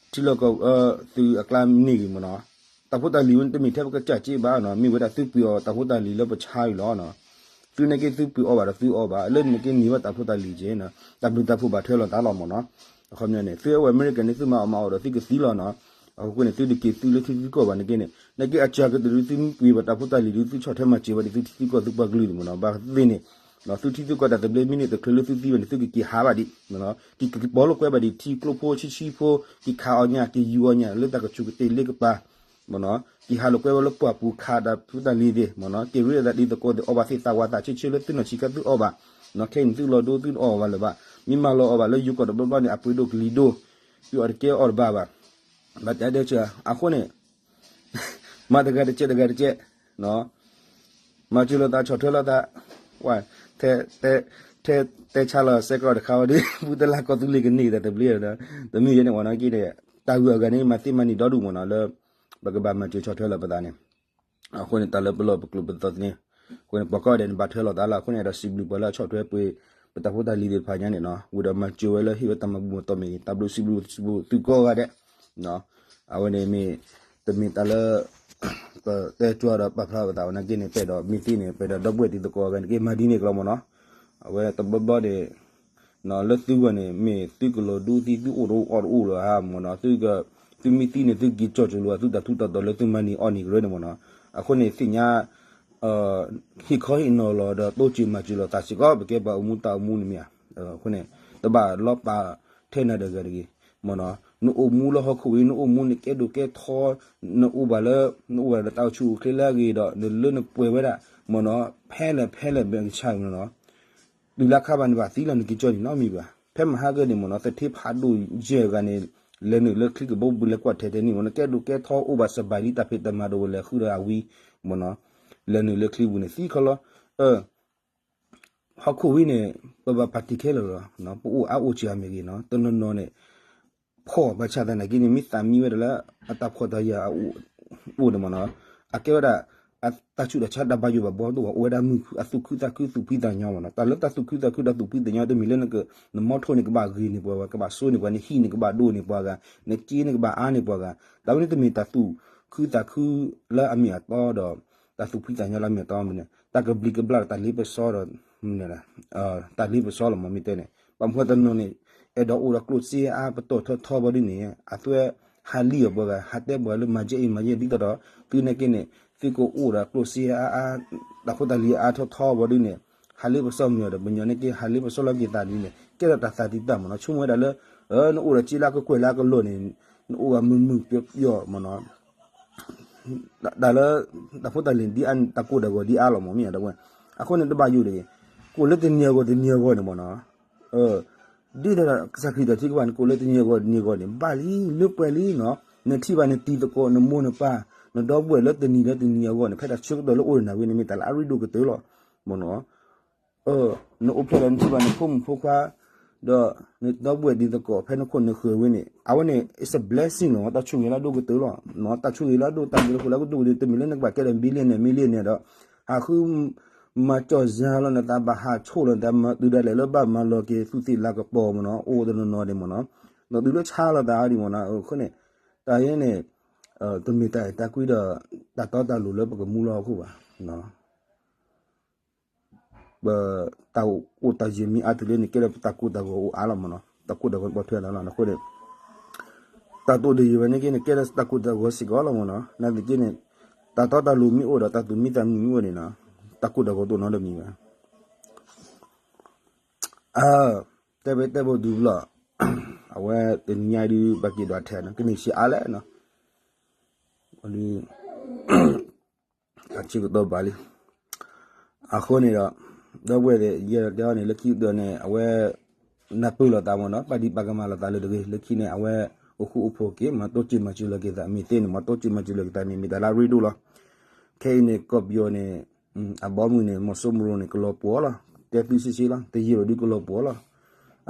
ထံလီၢ်ကီၢ် သုးအကျါန့ၣ်ဂ့ၤမ့ၢ်နီၤ တၢ်ဖိတၢ်လံၤဝဲန့ၣ် တမ့ၢ်ထဲပကစၢ်စ့ဘၣ်နီၤ မ့ၢ်ဝဲဒၣ်သုပှ့ၤအီၤတၢ်ဖိတၢ်လံၤလၢပဆါအံၤလီၤ. သုန့ၣ်က့ၤသုပှ့ၤအီၤဘၣ်ဒီးသုအီၣ်ဘၣ် လၢန့ၣ်က့ၤန့ၢ်ဘၣ်တၢ်ဖိတၢ်လံၤက့ၤနီၤ တၢ်ဘျုးတၢ်ဖှိၣ်ဘၣ်ထွဲလိာ်သးလီၤမ့ၢ်နီၤ. အခီပညီန့ၣ် သုအဝဲအမဲရကၤန့ၣ် သုမၤအီၣ်မၤအီၣ်ဒီးသုကသံလီၤနီၤ. အဃိန့ၣ် သုတက့ၤသုလၢထံသုကီၢ်ဘၣ်န့ၣ်က့ၤန့ၣ် နာ်က့အစှၤကတၢၢ်ဒုးသုမ့ၢ်ပှ့ၤဘၣ်တၢ်ဖိတၢ်လံၤဒုး သုဆီၣ်ထွဲမၤစၢၤဘၣ်ဒံးသုထံသုကီၢ်သုပှၤကလုာ်န့ၣ်မ့ၢ်နီၤ. ဘၣ်သ့ၣ်န့ၣ် သုထံသုကီၢ်တၢ်သဘျ့မ့ၢ်န့ၢ်တချုးလၢသုသံဘၣ်န့ၣ် သုကက့ၤဟးဘၣ်ဒံး ကက့ၤဘီလိာ်ကွဲဘၣ်ဒံးထံကျိဖိဆံးဆံးဖိ က့ၤခးအီၣ်ညၣ် က့ၤယူၤအီၣ်ညၣ် လၢတၢ်ကဆူးကတ့ၢ်လ့ကပၤ မ့ၢ်နီၤ က့ၤဟးလိာ်ကွဲဝဲလၢပှၢ်ပူၤခးတၢ်ဖိတၢ်လံၤသ့ၣ် မ့ၢ်နီၤ က့ၤရ့လိာ်သးဒ်သကိးသ့ၣ် အီၣ်ဘၣ်သ့ၣ်သးဝါသးဆၢဆၢလၢသုနီၢ်ဆံးခါသုအီၣ်ဘၣ် ခဲအံၤန့ၣ်သုလီၤဒိသုတအီၣ်ဘၣ်လၢၤဘၣ် မ့ၢ်မၤလီၤအီၣ်ဘၣ်လၢယိၤကီၢ်တဘျီဘျီန့ၣ် အပှ့ၤဒိၣ်ကလံၤဒိၣ် သုအီၣ်တကဲအီၣ်တဘၣ်ဘၣ် ဘၣ်တဲဒဲးဆၢ အဃိန့ၣ် မၤတဂၤတကဲးတဂၤတကဲး နီၤ မၤစၢၤလိာ်သးဆီၣ်ထွဲလိာ်သး, ဝဲ, ထဲ, ထဲတဲဆါလီၤစဲကီးတခါဝဲဒ် ဖုတလါကီၢ်သူလ့ၤကန့ၢ်က့ၤတၢ်တဘျ့ဒီး, တမ့ၢ်ယဲန့ၣ်ဝဲနီၢ်က့န့ၣ်, တၢ်ဂုၤအဂၤန့ၣ် မၤသ့မၤနံၤဒီဒူၣ်မ့ၢ်နီၤ လၢ ပကဘၣ်မၤစၢၤဆီၣ်ထွဲလီၤပသးန့ၣ်, အဃိန့ၣ် တၢ်လၢပလီၢ်ပကျိၤပသီသန့, အဃိန့ၣ် ပှၤကိးဂၤဒဲးန့ၣ် ဘၣ်ထွဲလိာ်သးလီၤ. အဃိန့ၣ် အဲၣ်ဒိးစံးဘျုးပှၤလၢအဆီၣ်ထွဲပှ့ၤ ပတၢ်ဖိတၢ်လံၤသ့ၣ်တဖၣ်ညါန့ၣ်နီၤ, ဝံၤဒီးမၤစၢၤဝဲလၢဟ့ၣ်ဝဲတၢ်မၤဘူၣ်မၤတီၢ်မ့ၢ်ဂ့ၤ, တၢ်ဘျုးစံးဘျုးသုကိးဂၤဒဲး အဝဲန့ၣ်မ့ၢ် တမ့ၢ်တၢ်လၢ ပတဲကၠွဒီးပာ်ဖျါပသးဝဲနာ်က့န့ၣ် ပအဲၣ်ဒိးမ့ၢ်သ့န့ၣ် ပအဲၣ်ဒိးဒီပုၢ်ဝဲၢ်တံၤသကိးအဂၤန့ၣ်က့ မၤဒ်န့ၣ်ကလီၤမ့ၢ်နီၤ. အဝဲတဘျီဘျီန့ၣ် လၢသုဂီၢ်န့ၣ် မ့ၢ်သုကလီၤဒူသံ သုအိၣ်တအိၣ်အီၣ်တအိၣ်လၢၤဧါမ့ၢ်နီၤ, သုက, သုမ့ၢ်သံန့ၣ် သုက့ၤကၠီၣ်ကၠိၤလိာ် သုတၢ်ထူးတၢ်တီၤလၢသုမၤန့ၢ်အီၣ်န့ၢ်ကရၢန့ၣ်မ့ၢ်နီၤ. အဃိန့ၣ် သ့ၣ်ညါ ဟ့ၣ်ခီဟ့ၣ်နီၤလီၤဒီး တိစၢၤမၤစၢၤလိာ်သးစ့ၢ်ကီး ပကဲပှၤအိၣ်မူတၢ်အိၣ်မူန့ၣ်မ့ၢ်ဧါ. အဃိန့ၣ် တဘၣ်လီၤပာ်ထဲနၤတဂၤတဂ့ၤ, မ့ၢ်နီၤ, နအိၣ်မူလၢဟီၣ်ခိၣ်ဝံၤ နအိၣ်မူနကဲဒိၣ်ကဲထီ, နအိၣ်ဘၣ်လၢ နအိၣ်ဘၣ်လၢတၢ်အိၣ်ဆူၣ်အိၣ်ချ့လၢအဂ့ၤဒီး နလၢနပှဲၤဝဲဒၣ်, မ့ၢ်နီၤ, ဖဲလဲၣ်ဖဲလဲၣ်ဘၣ်ကဆၣ်မ့ၢ်နီၤ, တုၤလၢခါဘၣ်န့ၣ်ဘၣ်သံလီၤ နက့ၤကၠီၣ်န့ၣ်နီတမံၤဘၣ်. ဖဲမဟါကၢန့ၣ်မ့ၢ်နီၤ သထ့ဖးဒိၣ်ယဲၢ်ဂၤန့ၣ် လဲၤနုာ်လၢချံကဘိပူၤလဲၤကွၢ်ထဲထဲန့ၣ်မ့ၢ်နီၤ ကဲဒိၣ်ကဲထီအိၣ်ဘၣ်စဘၢလံ တၢ်ဖံးတၢ်မၤဒီးဝဲလဲၤဃုဒီးအဝံ, မ့ၢ်နီၤ, လဲၤနုာ်လၢချံပူၤန့ၣ်သံခီလီၤ. ဟီၣ်ခိၣ်ဝံၤန့ၣ် ပဘၣ်ပာ်တံၢ်ခဲလၢာ်လီၤ. ပအိၣ်အါအိၣ်စှၤမ့ၢ်ဂ့ၤနီၤ တနီၤနီၤန့ၣ် ဖှီၣ်ဘၣ်ဆၣ်သနာ်က့န့ၣ် မ့ၢ်သးမံဝဲဒၣ်လၢ အတၢ်ဖှီၣ်တၢ်ယာ်အအိၣ်န့ၣ်မ့ၢ်နီၤ အကဲဝဲဒၣ် အတၢ်ဆူးတၢ်ဆါတၢ်ဘၣ်ယိၣ်ဘၣ်ဘီတအိၣ်ဘၣ် အိၣ်ဝဲဒၣ်မုာ်အသူၣ်ခုသးခုသူၣ်ဖှံသးညီမ့ၢ်နီၤ တၢ်လၢတၢ်သူၣ်ခုသးခုတၢ်သူၣ်ဖှံသးညီတမ့ၢ်လၢ နမီထိၣ်န့ၣ်ကဘၣ်ဂ့ၤန့ၢ်ပှၤဂၤ ကဘၣ်စိန့ၢ်ပှၤ နဟံၣ်န့ၣ်ကဘၣ်ဒိၣ်န့ၢ်ပှၤဂၤ နစ့န့ၣ်ကဘၣ်အါန့ၢ်ပှၤဂၤ တၢ်ဝဲန့ၣ်တမ့ၢ်တၢ်သူၣ်ခုသးခုလၢအမ့ၢ်အတီဒီး တၢ်သူၣ်ဖှံသးညီလၢအမ့ၢ်အတီမ့ၢ်န့ၣ် တၢ်ကဘျံးကဘျၣ်ဒီးတၢ်လ့ပစီဒီး တၢ်လ့ပစီလီၤမ့ၢ်မ့ၢ်တဲန့ၣ် ပှၤမ့ၢ်တနီၤန့ၣ် အဲၣ်ဒိးအိၣ်ဒီးကျိၣ်စ့အါအါ ပတီၢ်ထီထီဘီဒ်န့ၣ် အသွဲဟးလံအီၤပှၤဂၤ ဟးတဲပှၤလၢမၤယဲအံၤမၤယဲဒ်သိးဒီး သုနာ်က့န့ၣ် သုကအိၣ်ဒီးကျိၣ်စ့အါအါ တၢ်ဖိတၢ်လံၤအါထီထီဘီဒ်န့ၣ် ဟးလ့ပစီမုာ်အီၤဒီး ပညီနာ်က့ ဟးလ့ပစီလီၤက့ၤသးဒ်န့ၣ် ကဲထီၣ်တၢ်သးတံၢ်တၢ်မ့ၢ်နီၤ ဆိကမိၣ်ဝဲဒၣ်လၢ နအိၣ်ဒီးစ့လၢကကွဲၢ်လၢကလီၢ်န့ၣ် နအိၣ်ဂၤမုာ်မုာ်ပျီပျီမ့ၢ်နီၤ တၢ်လၢ တၢ်ဖိတၢ်လံၤဒ်အါ တၢ်ကိၢ်တၢ်ဂီၤဒ်အါလီၤမ့ၢ်မ့ၢ်ဧါ တဝဲ အဃိန့ၣ်တဘၣ်ယိၣ်တဂ့ၤ ကိၢ်လၢတနံၤအဂီၢ်တနံၤအဂီၢ်န့ၣ်မ့ၢ်နီၤ ဒ်သိးဒီးကစၢ်ခရံာ်တၢ်ထုကဖၣ်န့ၣ် ကိၢ်လၢတနံၤအဂီၢ်တနံၤအဂီၢ်န့ၣ် ဘၣ်လံ လၢပှဲၤလံနီၤ နထံၣ်ဘၣ်နတံၤသကိး နမိၢ်နပၢ် နဒီပုၢ်ဝဲၢ်လၢတနံၤလၢတနံၤအဂီၢ်န့ၣ် ဖဲတၢ်ဆၢကတီၢ်လၢအိၣ်ဒီးနၤဝဲန့ၣ် မ့ၢ်တၢ်လၢအရ့ဒိၣ်ကတၢၢ်လီၤ မ့ၢ်နီၤ နအိၣ်ဖျဲၣ်ဒီးနထံၣ်ဘၣ်နဖိမုၣ်ဖိခွါ ဒီးနဒီပုၢ်ဝဲၢ်တံၤသကိး ဖဲနခိၣ်နဃၢၤဝဲန့ၣ် အဝဲန့ၣ် it's a blessing လီၤ တၢ်ဆိၣ်ဂ့ၤလၢအဒိၣ်ကတၢၢ်လီၤ တၢ်ဆိၣ်ဂ့ၤလၢအဒိၣ် တၢ်ဘျုးလၢအဒိၣ်ကတၢၢ် တမ့ၢ်လၢနကဘၣ်ကဲဒီး billionaire millionaire ဒီး ဟးဃု မၤကၠီၣ်စၢလီၤနသး ဘၣ်ဟးဆိၣ်လီၤနသး မၤတုၤဒၣ်လဲာ်လၢဘၣ်မၤလီၤက့ၤသူၣ်သ့ၣ်လၤကပီၤမ့ၢ်နီၤ အိၣ်တနီၤနီၤဒံးမ့ၢ်နီၤ ဒီးတုၤလၢဆါလီၤသးဒံးမ့ၢ်နီၤ အဃိန့ၣ် တၢ်အံၤန့ၣ် တမ့ၢ်တၢ်အဲၣ်တၢ်ကွံဒီး တၢ်တီတၢ်လိၤလၢပကမူလီၤဟီၣ်ခိၣ်ဘၣ် ပတၢ်အိၣ်တၢ်ယၢၤမ့ၢ်အါတုၤလၢန့ၣ် ကဲလၢပတၢ်ကိၢ်တၢ်ဂီၤအိၣ်အါလီၤမ့ၢ်နီၤ တၢ်ကိၢ်တၢ်ဂီၤဘီထွဲလီၤလီၤ အဃိန့ၣ် တၢ်တိၢ်တယံၤဝဲန့ၣ်က့န့ၣ် ကဲလၢတၢ်ကိၢ်တၢ်ဂီၤစ့ၢ်ကီးလီၤမ့ၢ်နီၤ နာ်သက့န့ၣ် တၢ်တီတၢ်လိၤမ့ၢ်အိၣ်ဒီး တၢ်သူၣ်မံသးမုာ်မ့ၢ်အိၣ်န့ၣ်နီၤ တၢ်ကိၢ်တၢ်ဂီၤတအိၣ်နီတမံၤဘၣ် အ တဲဝဲတဲဘိဒုးဘျီ အဝဲတနံၤညါဒုး ဘၣ်က့ၤဒွးထဲနီၤ ကန့ၢ်ဆံးအါလဲၣ်နီၤ ဒုး အဆၢကတီၢ်ဘၣ်လံ အဃိန့ၣ်ဒီး ဒီပုၢ်ဝဲၢ်သ့ၣ် ယဲဒၣ်တဲအီၤန့ၣ် လၢခံကတၢၢ်န့ၣ် အဝဲ နၢ်ပၢၢ်လိာ်သးမ့ၢ်နီၤ ပာ်ဒံးပာ်ကမၣ်လိာ်သးလၢတဂ့ၤ လၢခံန့ၣ် အဝဲ အိၣ်ဃူအိၣ်ဖိးက့ၤ မၤတိစၢၤမၤစၢၤလိာ်က့ၤသး မ့ၢ်သ့န့ၣ် မၤတိစၢၤမၤစၢၤလိာ်က့ၤသးန့ၣ် မ့ၢ်တၢ်လၢအရ့ဒိၣ်လီၤ ခဲအံၤန့ၣ် ကီၢ်ပယီၤန့ၣ် အဘီအမုၢ်န့ၣ် မီၤစိရိၤန့ၣ် ကလီၤပှီၤလီၤ တဲသုဆ့ဆ့လီၤ တယံာ်ဘၣ်ဒုးကလီၤပှီၤလီၤ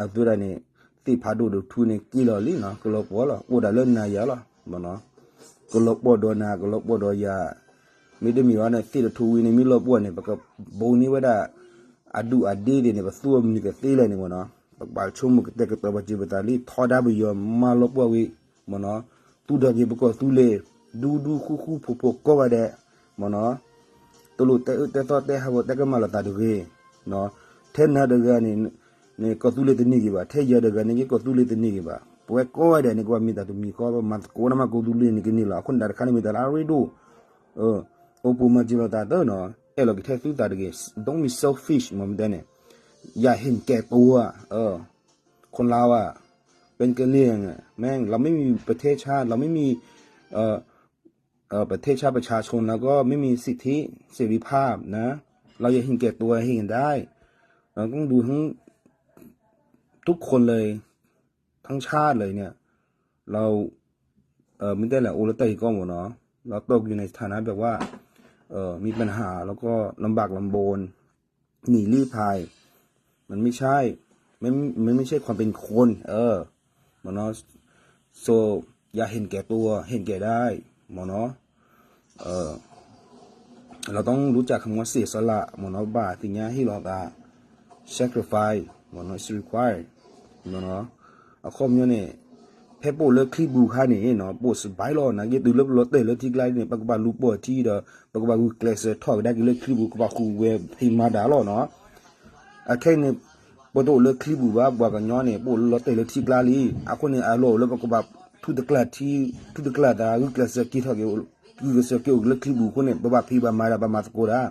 အသုဒၣ်န့ၣ် သ့ၣ်ဖးဒိၣ်ဒီးထူန့ၣ် က့ၤလီၤလံနီၤ ကလီၤပှီၤလီၤ အိၣ်ဒၣ်လၢနၤယၤလီၤ မ့ၢ်နီၤ ကလီၤပှီၤဒီးနၤ ကလီၤပှီၤဒီးယၤ မ့တမ့ၢ်ဘၣ်န့ၣ် သ့ၣ်တထူဝံၤန့ၣ်မ့ၢ်လီၤပှီၤန့ၣ် ပကဘိးန့ၢ်ဝဲဒၣ် အဒူၣ်အဒ့သ့ၣ်န့ၣ် ပသူအမနုၤကသ့လဲၣ်န့ၣ်မ့ၢ်နီၤ ပကဘၣ်ဆိကမိၣ်ကတဲာ်ကတီၤပာ်စၢၤပသးလံ ထီဒါပယီၤမၤလီၤပှီၤဝံၤ မ့ၢ်နီၤ သူၣ်ထီၣ်က့ၤပကီၢ်သူလ့ၤ ဒူဒူဃူဃူဖိးဖိးကိးဂၤဒဲး မ့ၢ်နီၤ တလိၣ်တဲအၢတဲသီတဲဟးဂီၤတဲကမၣ်လိာ်သးတဂ့ၤ ထဲနၤတဂၤန့ၣ် န့ၣ်ကီၢ်သူလ့ၤတန့ၢ်က့ၤဘၣ် ထဲယၤတဂၤန့ၣ်က့ၤကီၢ်သူလ့ၤတန့ၢ်က့ၤဘၣ် ပဝဲကိးဂၤဒဲးန့ၣ် ကဘၣ်မ့ၢ်တၢ်တမံၤဃီ ပမၤသကိးနမၤကိးသူလ့ၤန့ၣ်ကန့ၢ်လီၤ အဃိန့ၣ်တၢ်တခါန့ၣ်မ့ၢ်တၢ်လၢအရ့ဒိၣ် အိၣ်ပူၤမၤစၢၤလိာ်သးသၢနီၤ အဲၣ်လီၤက့ၤထဲသုသးတဂ့ၤ don't be selfish မ့ၢ်မ့ၢ်တဲန့ၣ် อย่าเห็นแก่ตัว คนเราอะ เป็นกะเหรี่ยงอะ แม่ง เราไม่มีประเทศชาติ เราไม่มี เอ่อ เอ่อ ประเทศชาติประชาชน แล้วก็ไม่มีสิทธิเสรีภาพนะ เราอย่าเห็นแก่ตัว เห็นได้ เราต้องดูทั้ง ทุกคนเลย ทั้งชาติเลยเนี่ย เรา เอ่อ ไม่ได้แหละ โอละเตยก็หมดเนาะ เราตกอยู่ในสถานะแบบว่า เออ มีปัญหา แล้วก็ลำบากลำบน หนีลี้ภัย มันไม่ใช่ มันไม่ใช่ความเป็นคน เออ เนาะ so อย่าเห็นแก่ตัว เห็นแก่ได้ เนาะ เออ เราต้องรู้จักคำว่าเสียสละ เนาะ ဘၣ်သ့ၣ်ညါဟ့ၣ်လီၤသး sacrifice မ့ၢ်နီၤ is required မ့ၢ်နီၤ အခီပညီန့ၣ် ဖဲပအိၣ်လၢချံပူၤခါန့ၣ်နီၤ ပအိၣ်စဘဲလီၤ နာ်က့ တုၤလၢပလီၤတဲာ်လၢထံကျါန့ၣ် ပကဘၣ်လူၤပိာ်ထံဒီး ပကဘၣ်ဂုာ်ကျဲးစၢးထီၣ်ကဒါက့ၤလၢချံပူၤ ကဘၣ်ဃုာ်ဝဲဖံးမၤဒၣ်လီၤနီၤ အခဲအံၤန့ၣ် ပတအိၣ်လၢချံပူၤဘၣ် ပှၤကညီန့ၣ် ပအိၣ်လၢလီၤတဲာ်လၢထံကျါလံ အဃိန့ၣ် အလီၢ်အိၣ်လၢပကဘၣ်ထူတကျၢ်ထံ ထူတကျၢ်သး ဂုာ်ကျဲးစၢးက့ၤထီၣ်က့ၤ ဂုာ်ကျဲးစၢးက့ၤအိၣ်လၢချံပူၤအဃိန့ၣ် ပဘၣ်ဖံးဘၣ်မၤဒၣ် ဘၣ်မၤသကိးဒၣ်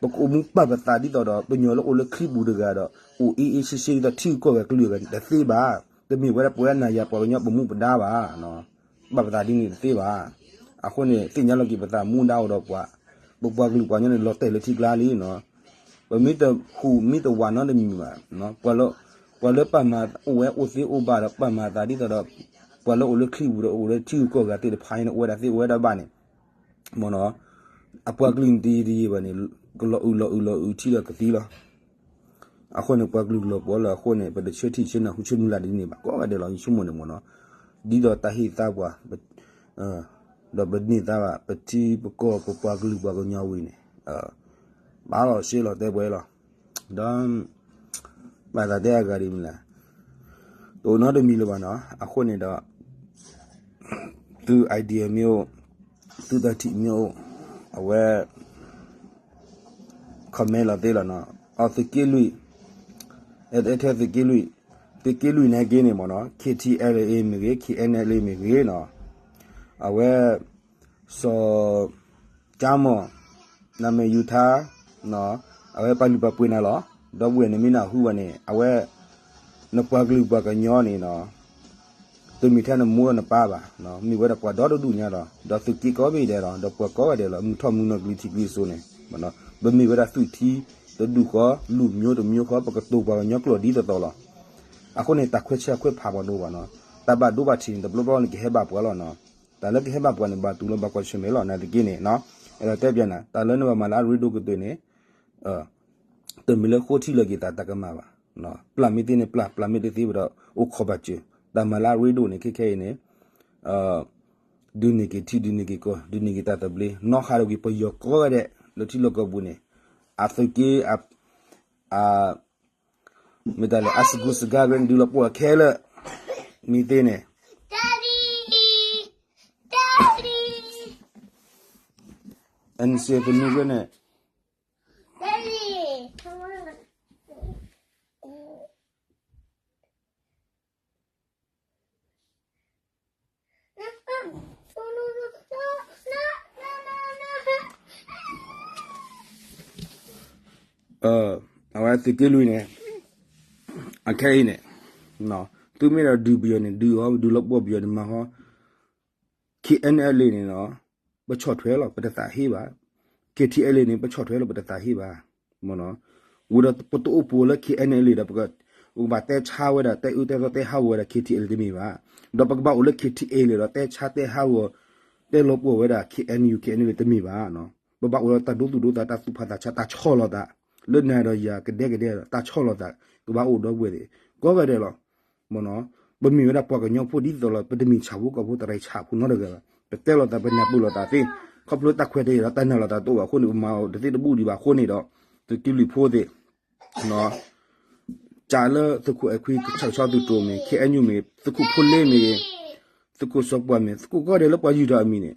ပကအိၣ်မူပာ်ပသးဒ်သိးဒီး ပညီလၢအိၣ်လၢချံပူၤတဂၤဒီး အိၣ်အ့အ့ဆ့ဆ့ဒ်သိးထံဂုၤကီၢ်ဂၤကလုာ်ဂၤန့ၣ် တသ့ဘၣ်. တမ့ၢ်ဝဲဒၣ်ပဝဲဒၣ်နၤယၤပှၤကညီပမူပဒါဘၣ်. ပာ်ပသးဒ်န့ၣ်တသ့ဘၣ်. အဃိန့ၣ် သ့ၣ်ညါလီၤက့ၤပသးမူဒါအိၣ်ဒီးပှၤ, ပပှၤကလုာ်ပှၤကညီန့ၣ် လီၤတဲာ်လၢထံကျါလံနီၤ. ပမ့ၢ်တဟူးမ့ၢ်တဝးနီတမံၤဘၣ်. ပှၤလၢပှၤလၢပာ်မၤအိၣ်ဝဲအိၣ်သ့အိၣ်ဘၣ်ဒီး ပာ်မၤသးဒ်သိးဒီး ပှၤလၢအိၣ်လၢချံပူၤဒီးအိၣ်လၢထံဂုၤကီၢ်ဂၤသ့ၣ်တဖၣ်န့ၣ် အိၣ်ဝဲဒၣ်သ့အိၣ်ဝဲဒၣ်ဘၣ်န့ၣ် မ့ၢ်နီၤ, အပှၤကလုာ်န့ၣ်တယံာ်တယံာ်ဘၣ်န့ၣ် ကလီၤအုးလီၤအုးလီၤအုးထံဒီးကသံလီၤ. အဃိန့ၣ် ပှၤကလုာ်ကလီၤပှီၢ်လၢအဃိန့ၣ် ပတဆၢထံၣ်ဆၢနၢ်ဟူဆၢမုၢ်လၢ်ဒ်န့ၣ်ဘၣ် ကိးဂၤဒဲးလီၤ ယဆိကမိၣ်န့ၣ်မ့ၢ်နီၤ, ဒ်သိးတၢ်ဟ့ၣ်သါပှၤ ဒီးပန့ၢ်သါဘၣ် ပထံပကီၢ်ပပှၤကလုာ်ပှၤကညီဝံၤန့ၣ် ဘၣ်လီၤရှဲလီၤတဲပှဲၤလီၤ. ဒီး ဘၣ်သးတဲအဂၤဒ်မ့ၢ်လဲၣ်, တအိၣ်နီတမံၤလၢၤဘၣ်နီၤ. အဃိန့ၣ်ဒီး သု idea မ့ၢ်အိၣ်, သုတၢ်ထံၣ်မ့ၢ်အိၣ်, အဝဲ comment လီၤသ့လီၤနီၤ. အီ သုးက့လွံၢ်, အဲ အဲထဲသုးက့လွံၢ်, သုးက့လွံၢ်န့ၣ်က့န့ၣ်မ့ၢ်နီၤ KTLA မ့ၢ်ဂ့ၤ KNLA မ့ၢ်ဂ့ၤနီၤ, အဝဲ စီၤ ကၠါမီၢ် နမဲာ်ယူၤထါ အဝဲပာ်လုၢ်ပာ်ပှ့ၤနၤလီၤ. ဒီပုၢ်ဝဲၢ်န့ၣ်မ့ၢ်နၢ်ဟူဘၣ်န့ၣ် အဝဲ နပှၤကလုာ်ပှၤကညီန့ၣ်နီၤ တမ့ၢ်ထဲနမိၢ်ဒီးနပၢ်ဘၣ်, မ့ၢ်ဝဲဒၣ်ပှၤဒီတဒူၣ်ညါဒီး ဒီးသုးက့ကိးဘ့ၣ်ဒဲးဒီး ဒီးပှၤကိးဂၤဒဲးလီၤ. မုၢ်ထီၣ်မုၢ်နီၢ်ကလံၤထံးကလံၤစိးန့ၣ် ပမ့ၢ်ဝဲဒၣ်သုးထံတဒူၣ်ဃီ လူမျိုးတစ်မျိုးဃီ ပကတိၤပှၤကညီကျိာ်ဒ်သိးသိးလီၤ. အဃိန့ၣ် တၢ်ခွဲးဆၢခွဲးဖးပှၤဒိၣ်ဘၣ်နီၤ, တၢ်ဘၣ်ဒိဘၣ်ထံးန့ၣ် တဘျီဘျီန့ၣ်ကဟဲဘၣ်ပှၤလီၤနီၤ. တၢ်လၢကဟဲဘၣ်ပှၤန့ၣ် ဘၣ်တူၢ်လီၤဘၣ်ကွၢ်ဆၢၣ်မဲာ်လီၤ နာ်သက့န့ၣ်, အဲၣ်ဒိးတဲပျးနၤ တၢ်လၢနဘၣ်မၤလၢအရ့ဒိၣ်ကတၢၢ်န့ၣ် တမ့ၢ်လၢဃိထံလီၤက့ၤသးတၢ်ကမၣ်ဘၣ်. ပျၢ်မ့ၢ်သ့န့ၣ်ပျၢ်, ပျၢ်မ့ၢ်တသ့ဘၣ်ဒီး အိၣ်ခိးဘၣ်စၢၤ, တၢ်မၤလၢအရ့ဒိၣ်န့ၣ် ခဲခဲအံၤန့ၣ် ဒုးန့ၢ်က့ၤထံ ဒုးန့ၢ်က့ၤကီၢ် ဒုးန့ၢ်က့ၤတၢ်သဘျ့ နီၢ်ဃာ်ဒီးက့ၤပယီၤကိးဂၤဒဲး လၢထံလီၢ်ကီၢ်ပူၤန့ၣ် အသုးက့ မ့ၢ်တၢ်လဲၣ် အစကူစဂါဂ့ၤန့ၣ် ဒုးလီၤပှီၢ်ခဲလၢာ် မ့ၢ်သ့န့ၣ် အဲန့ၣ်စ့သနူဂ့ၤန့ၣ် အဝဲသုးက့လွံၢ်န့ၣ် အခဲအံၤန့ၣ် သုမ့ၢ်ဒီးဒုးပယီၤန့ၣ် ဒုးအီၤ ဒုးလီၤပှီၢ်ပယီၤန့ၣ် မၤဟီ KNLA န့ၣ်နီၤ ပဆီၣ်ထွဲလီၤ ပတသးဟ့ဘၣ်. KTLA န့ၣ် ပဆီၣ်ထွဲလီၤ ပတသးဟ့ဘၣ်. မ့ၢ်နီၤ ဝံၤဒီးပတအိၣ်ပိာ်လၢ KNLA ဒီး ပကဘၣ်တဲဆါဝဲဒၣ် တဲအၢတဲသီတဲဟးဂီၤဝဲဒၣ် KTLA တမ့ၢ်ဘၣ်. ဒီးပကဘၣ်အိၣ်လၢ KTLA ဒီး တဲဆါတဲဟးဂီၤ တဲလီၤပှီၢ်ဝဲဒၣ် KNU KNLA တမ့ၢ်ဘၣ်. ပဘၣ်အိၣ်ဒီးတၢ်ဒိသူၣ်ဒိသး တၢ်သူၣ်ဖးသးဆါ တၢ်ဆီၣ်လီၤသး လၢနၤဒီးယၤကဒဲကဒဲဒီး တၢ်ဆီၣ်လီၤသး ကဘၣ်အိၣ်ဒီပုၢ်ဝဲၢ်သ့ၣ် ကိးဂၤဒဲးလီၤ. မ့ၢ်နီၤ ပမ့ၢ်ဝဲဒၣ်ပှၤကညီဖိဒ်သိးလီၤ ပတမ့ၢ်ဆၣ်ဖိကီၢ်ဖိ တရံးဆၣ်ဖိနီတဂၤဘၣ်. ပတဲလီၤသး ပနၢ်ပၢၢ်လီၤသးသ့ ခီဖျိတၢ်ခွဲးတၢ်ယာ်ဒီး တၢ်နာ်လီၤသးတအိၣ်ဘၣ်အဃိန့ၣ် ပမၤအီၤတသ့တဘူၣ်ဒံးဘၣ်အဃိန့ၣ်ဒီး သုးက့လွံၢ်ဖိသ့ၣ် ကးလၢသုးခိၣ်အဲၣ်ခွံ ကဆီၣ်ဆီသုးတြိၤမ့ၢ် KNU မ့ၢ် သုးခိၣ်ဖိလ့မ့ၢ်ဂ့ၤ သုးခိၣ်စီၤပှၢ်မ့ၢ် သုးခိၣ်ကိးဂၤဒဲးလၢပှၤယုၢ်ထီၣ်အမံၤန့ၣ်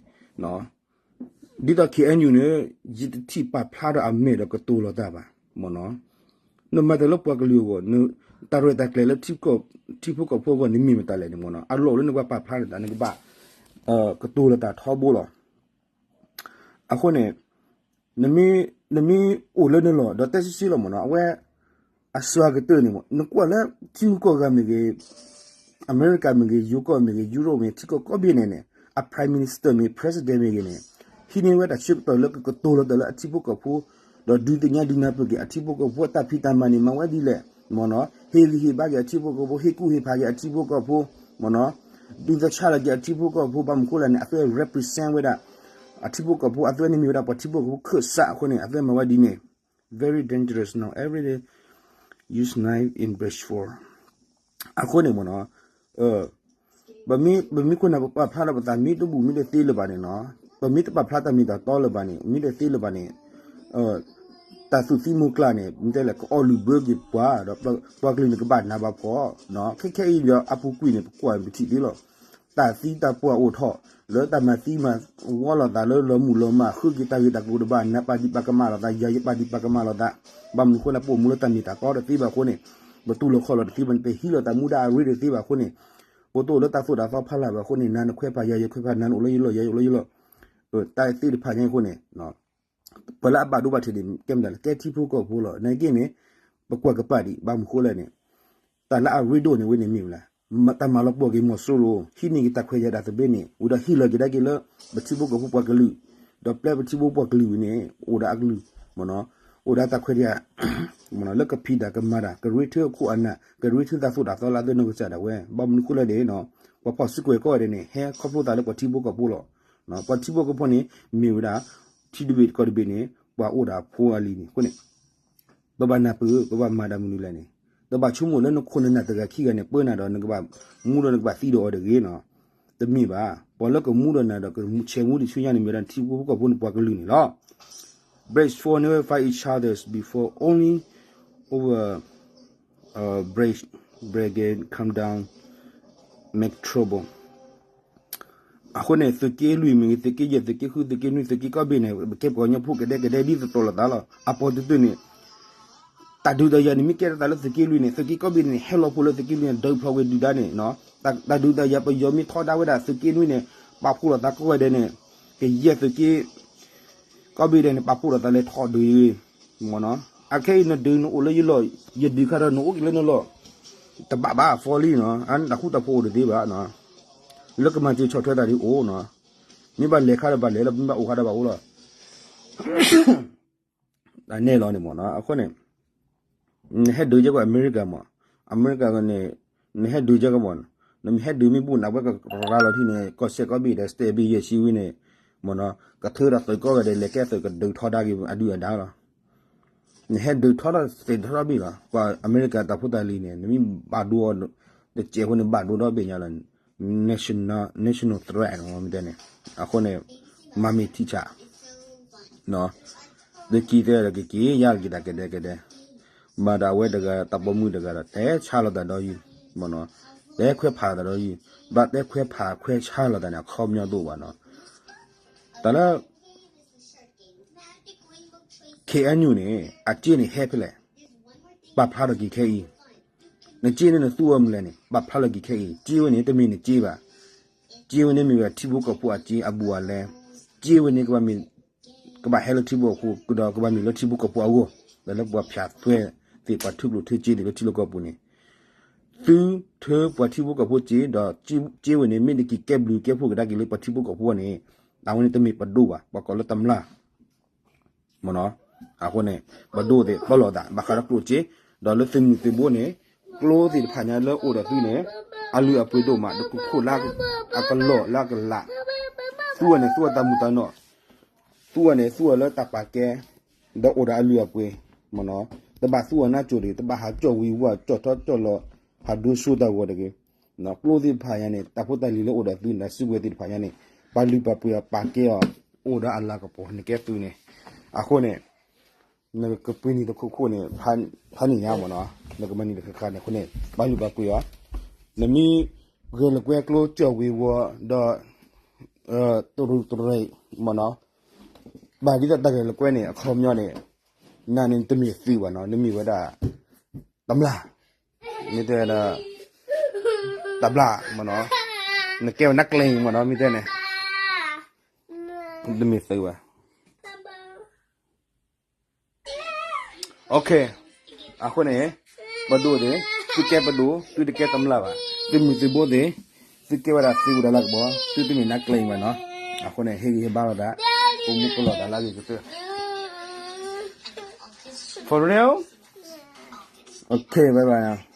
ဒ်သိး KNU န့ၣ် ယတထံၣ်ပာ်ဖျါဒီးအမဲာ်ဒီးကတိၤလီၤတၢ်ဘၣ် မ့ၢ်နီၤ. နမၤတၢ်လၢပှၤကလုာ်အဂီၢ် တၢ်ရဲၣ်တၢ်ကျဲၤလၢ ထံဖိကီၢ်ဖိအဂီၢ်န့ၣ်မ့ၢ်မတၤလဲၣ်န့ၣ် မ့ၢ်နီၤ အလီၢ်အိၣ်လၢနကဘၣ်ပာ်ဖျါနသး နကဘၣ် ကတိၤလီၤတၢ်ထီဘိလီၤ. အဃိန့ၣ် နမ့ၢ်အိၣ်လၢနလီၢ်ဒီးတဲဆံဆံလီၤ မ့ၢ်နီၤ အဝဲ အစှၤကတၢၢ်န့ၣ် နကွၢ်လၢထံဂုၤကီၢ်ဂၤမ့ၢ်ဂ့ၤ, အမဲရကၤမ့ၢ်ဂ့ၤ, ယူကီၢ်မ့ၢ်ဂ့ၤ, Europe မ့ၢ် ထံကီၢ်ကိးဘ့ၣ်န့ၣ်န့ၣ် အ Prime Minister မ့ၢ် President မ့ၢ်ဂ့ၤန့ၣ် ဟံးန့ၢ်ဝဲဒၣ်ဆၢကတီၢ်လၢကကတိၤလီၤတၢ်လၢအထံဖိကီၢ်ဖိ ဒီးဒုးသ့ၣ်ညါဒုးနၢ်ပၢၢ်က့ၤအထံဖိကီၢ်ဖိအတၢ်ဖံးတၢ်မၤန့ၣ် မၤဝဲဒ်လဲၣ်, မ့ၢ်နီၤ ဟ့ၣ်ဂံၢ်ဟ့ၣ်ဘါက့ၤအထံဖိကီၢ်ဖိ, ဟ့ၣ်ကူၣ်ဟ့ၣ်ဖးက့ၤအထံဖိကီၢ်ဖိ, မ့ၢ်နီၤ ဒုးသဆၣ်လီၤက့ၤအထံဖိကီၢ်ဖိ ဘၣ်မနုၤဃိလဲၣ်န့ၣ် အသု represent ဝဲဒၣ် အထံဖိကီၢ်ဖိအသုဝဲန့ၣ်မ့ၢ်ဝဲဒၣ်ပှၤထံဖိကီၢ်ဖိခၢၣ်စးအဃိန့ၣ် အသုဝဲမၤဝဲဒ်န့ၣ် very dangerous now every day use knife in brush fire အဃိန့ၣ်မ့ၢ်နီၤ ပမ့ၢ်ခိၣ်နၢ်ပပာ်ဖျါထီၣ်ပသးမ့ၢ်တဘူၣ်မ့ၢ်တသ့လၢၤဘၣ်န့ၣ်နီၤ ပမ့ၢ်တပာ်ဖျါတၢ်မ့ၢ်တၢ်တီလၢၤဘၣ်န့ၣ် မ့ၢ်တသ့လၢၤဘၣ်န့ၣ် တၢ်သူၣ်သံမိၢ်ကျၢ်န့ၣ် မ့ၢ်တဲလဲၣ် ကအီၣ်လုၢ်ဘၢက့ၤပှၤ ဒီးပှၤကလုာ်န့ၣ်ကဘၣ်နးဘၣ်ဖှီၣ် ခဲခဲအံၤဒီးအပူၤကွံာ်န့ၣ် ပကွၢ်ပထံၣ်သ့လီၤ တၢ်သံတၢ်ပှၢ်အိၣ်ထီၣ် လၢတၢ်မၤသံမၤဝီလိာ်သးလၢလီၤမုၢ်လီၤမၢ် ဃုက့ၤတၢ်ဂ့ၢ်တၢ်ကျိၤတဘၣ် နးပာ်ဒံးပာ်ကမၣ်လိာ်သး ယၤယပာ်ဒံးပာ်ကမၣ်လိာ်သး ဘၣ်မနုၤဃိလၢပအိၣ်မူလၢတၢ်မ့ၢ်တၢ်တီတသ့ဘၣ်အဃိန့ၣ် ပတူၢ်လိာ်ခီၣ်လိာ်တသ့ဘၣ်န့ၣ် ပဟံးလိာ်တၢ်မူဒါအရ့တသ့ဘၣ်အဃိန့ၣ် ပတအိၣ်လၢတၢ်သိၣ်တၢ်သီဖးလၢ်ဘၣ်အဃိန့ၣ် နၤနခွဲးဖးယၤယခွဲးဖး နၤနအိၣ်လၢယလီၢ် ယၤယအိၣ်လၢယလီၢ် တၢ်သ့ၣ်တဖၣ်ညါအဃိန့ၣ် ပှၤလၢအဘၣ်ဒိဘၣ်ထံးန့ၣ် ကဲမတၤလဲၣ် ကဲထံဖိကီၢ်ဖိလီၤ နာ်က့န့ၣ် ပကွၢ်ကပာ်ဒံး ဘၣ်မနုၤဃိလဲၣ်န့ၣ် တၢ်လၢအရ့ဒိၣ်န့ၣ်ဝဲန့ၣ်မ့ၢ်ဝဲလဲၣ် တၢ်မၤလီၤပှီၢ်က့ၤမီၤစိရိၤ ဟံးန့ၢ်က့ၤတၢ်ခွဲးယာ်ဒၣ်သဘျ့န့ၣ် ဝံၤဒီးဟ့ၣ်လီၤက့ၤဒၣ်က့ၤလၢ ပထံဖိကီၢ်ဖိပှၤကလုာ် ဒီးပျဲပထံဖိပှၤကလုာ်ဝံၤန့ၣ် အိၣ်ဒီးအကလုာ် မ့ၢ်နီၤ အိၣ်ဒီးတၢ်ခွဲးတၢ်ယာ် မ့ၢ်နီၤ လၢကဖံးတၢ်ကမၤတၢ် ကရ့ထၢခိၣ်အနၢ် ကရ့ထၢသးသိၣ်တၢ်သီလၢအသးနီၢ်ကစၢ်ဒၣ်ဝဲ ဘၣ်မနုၤဃိလဲၣ်န့ၣ် ပှၤဖီၣ်စုကဝဲၤကိးဂၤဒဲးန့ၣ် ဟဲခီဖျိသးလၢပှၤထံဖိကီၢ်ဖိလီၤ. ပှၤထံဖိကီၢ်ဖိန့ၣ် မ့ၢ်ဝဲဒၣ် ထံတဘ့ၣ်ကီၢ်တဘ့ၣ်န့ၣ် ပှၤအိၣ်ဒီးဖိအလံၤန့ၣ်အဃိန့ၣ် ပဘၣ်နၢ်ပၢၢ် ပဘၣ်မၤတၢ်မနုၤလဲၣ်န့ၣ် တဘၣ်ဆိကမိၣ်လၢနခိၣ်နနၢ်တဂၤခံဂၤန့ၣ် ပၢနၤဒီးနကဘၣ်မူဒီးနကဘၣ်သံဒီးအီၤတဂ့ၤနီၤ တမ့ၢ်ဘၣ်. ပှၤလၢကမူဒီးနၤဒီးကဆဲးမူဒံးဆူညါန့ၣ် မ့ၢ်ဝဲဒၣ်ထံဖိကီၢ်ဖိန့ၣ်ပှၤကလုာ်န့ၣ်လီၤ. Break four never fight each other's before only over break break and come down make trouble. အဃိန့ၣ် သုးက့လွံၢ်မ့ၢ်ဂ့ၤ သုးက့ယဲၢ် သုးက့ဃု သုးက့နွံ သုးက့ကီၢ်ဘ့ၣ်န့ၣ် ပကဲပှၤကညီဖိကဒဲကဒဲဒ်သိးသိးလိာ်သးလီၤ. အပီၤတတုၤန့ၣ် တၢ်ဒုးတၢ်ယၤန့ၣ် မ့ၢ်ကဲထီၣ်သးလၢသုးက့လွံၢ်န့ၣ် သုးက့ကီၢ်ဘ့ၣ်န့ၣ် ဟဲလီၤဖိလၢသုးက့လွံၢ်န့ၣ် ဒုးဖျိးဝဲဒုၣ်ဒါန့ၣ် တၢ်ဒုးတၢ်ယၤပယီၤမ့ၢ်ထီဒါဝဲဒၣ်သုးက့နွံန့ၣ် ပာ်ဖှိၣ်လိာ်သးကိးဂၤဒဲးန့ၣ် ကယဲၢ်သုးက့ ကီၢ်ဘ့ၣ်ဒဲးန့ၣ် ပာ်ဖှိၣ်လိာ်သးလဲၤထီၣ်ဒုး မ့ၢ်နီၤ အခဲအံၤနဒုးနအိၣ်လၢယလီၢ် ယဒုးခါဒီးနအိၣ်က့ၤလၢနလီၢ် တဘၣ်ဘၣ်အဖီလံနီၤ အတၢ်ဃူတၢ်ဖိးအိၣ်တသ့ဘၣ်နီၤ လၢကမၤစၢၤဆီၣ်ထွဲတၢ်ဒ်အိၣ်နီၤ မ့ၢ်ဘၣ်လဲၤခါဒီးဘၣ်လဲၤလီၤ မ့ၢ်ဘၣ်အိၣ်ခါဒီးဘၣ်အိၣ်လီၤ တၢ်နဲၣ်လီၤန့ၣ်မ့ၢ်နီၤ အဃိန့ၣ် နဟဲဒုးကဲကွၢ်အမဲရကၤမး အမဲရကၤန့ၣ် နဟဲဒုးကဲကွၢ်မး နမ့ၢ်ဟဲဒုးမ့ၢ်ဘူၣ်န့ၣ် အဝဲကရၤလီၤထံန့ၣ် ကီၢ်စဲၣ်ကီၢ်ဘ့ၣ်ဒီး state ဘ့ၣ်ယဲၢ်ဆံဝံၤန့ၣ် မ့ၢ်နီၤ ကထၢဒီးသုးကီၢ်ဂၤဒဲး လဲၤကဲသုးကဒုးထီဒါက့ၤအဒုၣ်အဒါလီၤ နဟဲဒုးထီထီၣ်သ့ၣ်ထီထီၣ်ဘ့ၣ်လီၤ ပှၤအမဲရကၤတၢ်ဖိတၢ်လံၤန့ၣ် နမ့ၢ်ဘၣ်ဒိအီၤ တစဲးဖိန့ၣ် ဘၣ်ဒိဒီဘ့ၣ်ညါလီၤ national national threat မ့ၢ်တဲန့ၣ် အဃိန့ၣ် မၤမ့ၢ်ထံဆး သုကံသဲဒီးကက့ၤ ယါလီၤက့ၤတၢ်ကဒဲကဒဲ မၤဒီးအဝဲတဂၤ တၢ်ပိာ်မုၣ်တဂၤဒီး တဲဆါလိာ်သးဒီးယုၢ် မ့ၢ်နီၤ တဲခွဲးဖးသးဒီးယုၢ် ဘၣ်တဲခွဲးဖးခွဲးဆါလိာ်သးန့ၣ် အခီပညီတအိၣ်ဘၣ်နီၤ တၢ်လၢ ခ့ၣ်အဲၣ်ယူၣ်န့ၣ် အစ့န့ၣ်ဟဲဖဲလဲၣ် ပာ်ဖျါထီၣ်က့ၤခဲအံၤ နစ့န့ၣ်နသူအီၤမနုၤလဲၣ်န့ၣ် ပာ်ဖျါထီၣ်က့ၤခဲအံၤ စ့ဝဲန့ၣ် တမ့ၢ်နစ့ဘၣ် စ့ဝဲန့ၣ်မ့ၢ်ဝဲဒၣ်ထံဖိကီၢ်ဖိအစ့အဘူးအလဲ စ့ဝဲန့ၣ် ကဘၣ်ဟဲလၢထံဖိကီၢ်ဖိ ဒီးကဘၣ်မ့ၢ်လၢထံဖိကီၢ်ဖိအဂီၢ် ဒီးလၢပှၤဖၠးသွဲသ့ၣ် ပှၤထုးကျိၣ်ထုးစ့သ့ၣ်လၢထံလီၢ်ကီၢ်ပူၤန့ၣ် သုထၢပှၤထံဖိကီၢ်ဖိစ့ ဒီးစ့ဝဲန့ၣ် မ့ၢ်တက့ၤကဲဘျုးကဲဖှိၣ်ကဒါက့ၤလၢပှၤထံဖိကီၢ်ဖိအဂီၢ်န့ၣ် အဝဲန့ၣ်တမ့ၢ်ပဒိၣ်ဘၣ် ပှၤကိးလၢတမျၢ် မ့ၢ်နီၤ အဃိန့ၣ် ပဒိၣ်သ့ၣ်ပလီၢ်သး ဘၣ်ဃးဒီးကျိၣ်စ့ ဒီးလၢသုးမုၢ်သုးဘိန့ၣ် ကျိသ့ၣ်တဖၣ်ညါလၢအိၣ်ဒီးသုန့ၣ် အလုၢ်အပှ့ၤဒိၣ်မး ဒီးကခိၣ်လၢအကလီၢ်လၢအကလး သူအီၤန့ၣ် သူအီၤတၢ်မုာ်တၢ်နီၢ် သူအီၤန့ၣ် သူအီၤလၢတၢ်ပာ်ကဲ ဒီးအိၣ်ဒီးအလုၢ်အပှ့ၤ မ့ၢ်နီၤ တဘၣ်သူအီၤနါစိၤတဂ့ၤ တဘၣ်ဟးကၠီၣ်ဝံၤဝါ ကၠီၣ်ထီၣ်ကၠီၣ်လီၤ ဟးဒိဆိတၢ်ဂီၤတဂ့ၤ ကျိသ့ၣ်တဖၣ်ညါန့ၣ် တၢ်ဖိတၢ်လံၤလၢအိၣ်ဒီးသုန့ၣ် စုကဝဲၤသ့ၣ်တဖၣ်ညါန့ၣ် ပာ်လုၢ်ပာ်ပှ့ၤအီၤ ပာ်ကဲအီၤ အိၣ်ဒီးအလၤကပီၤ နကဲသုးန့ၣ် အဃိန့ၣ် နကပှ့ၤနံၤတခိၣ်ခိၣ်န့ၣ် ဖးန့ၣ်ညါမ့ၢ်နီၤ နကမၤနံၤတခါခါန့ၣ်အဃိန့ၣ် ပာ်လုၢ်ပာ်ပှ့ၤအီၤ နမ့ၢ်ဂဲၤလိာ်ကွဲကျိကၠီၣ်ဝံၤဝါ ဒီး တရူးတရဲး မ့ၢ်နီၤ ဘၣ်ဒ်သိးတၢ်ဂဲၤလိာ်ကွဲန့ၣ် အခီပညီန့ၣ် နၤန့ၣ်တမ့ၢ်သုးဘၣ်နီၤ နမ့ၢ်ဝဲဒၣ် တမျၢ် မ့ၢ်တဲဒီး တဘျၣ်မ့ၢ်နီၤ နကဲဝဲနါကျဲမ့ၢ်နီၤ မ့ၢ်တဲန့ၣ် တမ့ၢ်သုးဘၣ် အဃိန့ၣ် ပဒိၣ်န့ၣ် သုကဲပဒိၣ် သုတကဲတမျၢ်ဘၣ် သုးမုၢ်သုးဘိသ့ၣ် သုကဲဝဲဒၣ်သုးအိၣ်ဒီးလၤကပီၤ သုတမ့ၢ်နါကျဲဘၣ်နီၤ အဃိန့ၣ် ဟ့ၣ်ဂံၢ်ဟ့ၣ်ဘါလိာ်သး ပမူပလီၢ်သးလၢအဂ့ၤကတၢၢ် For real? Okay, bye bye.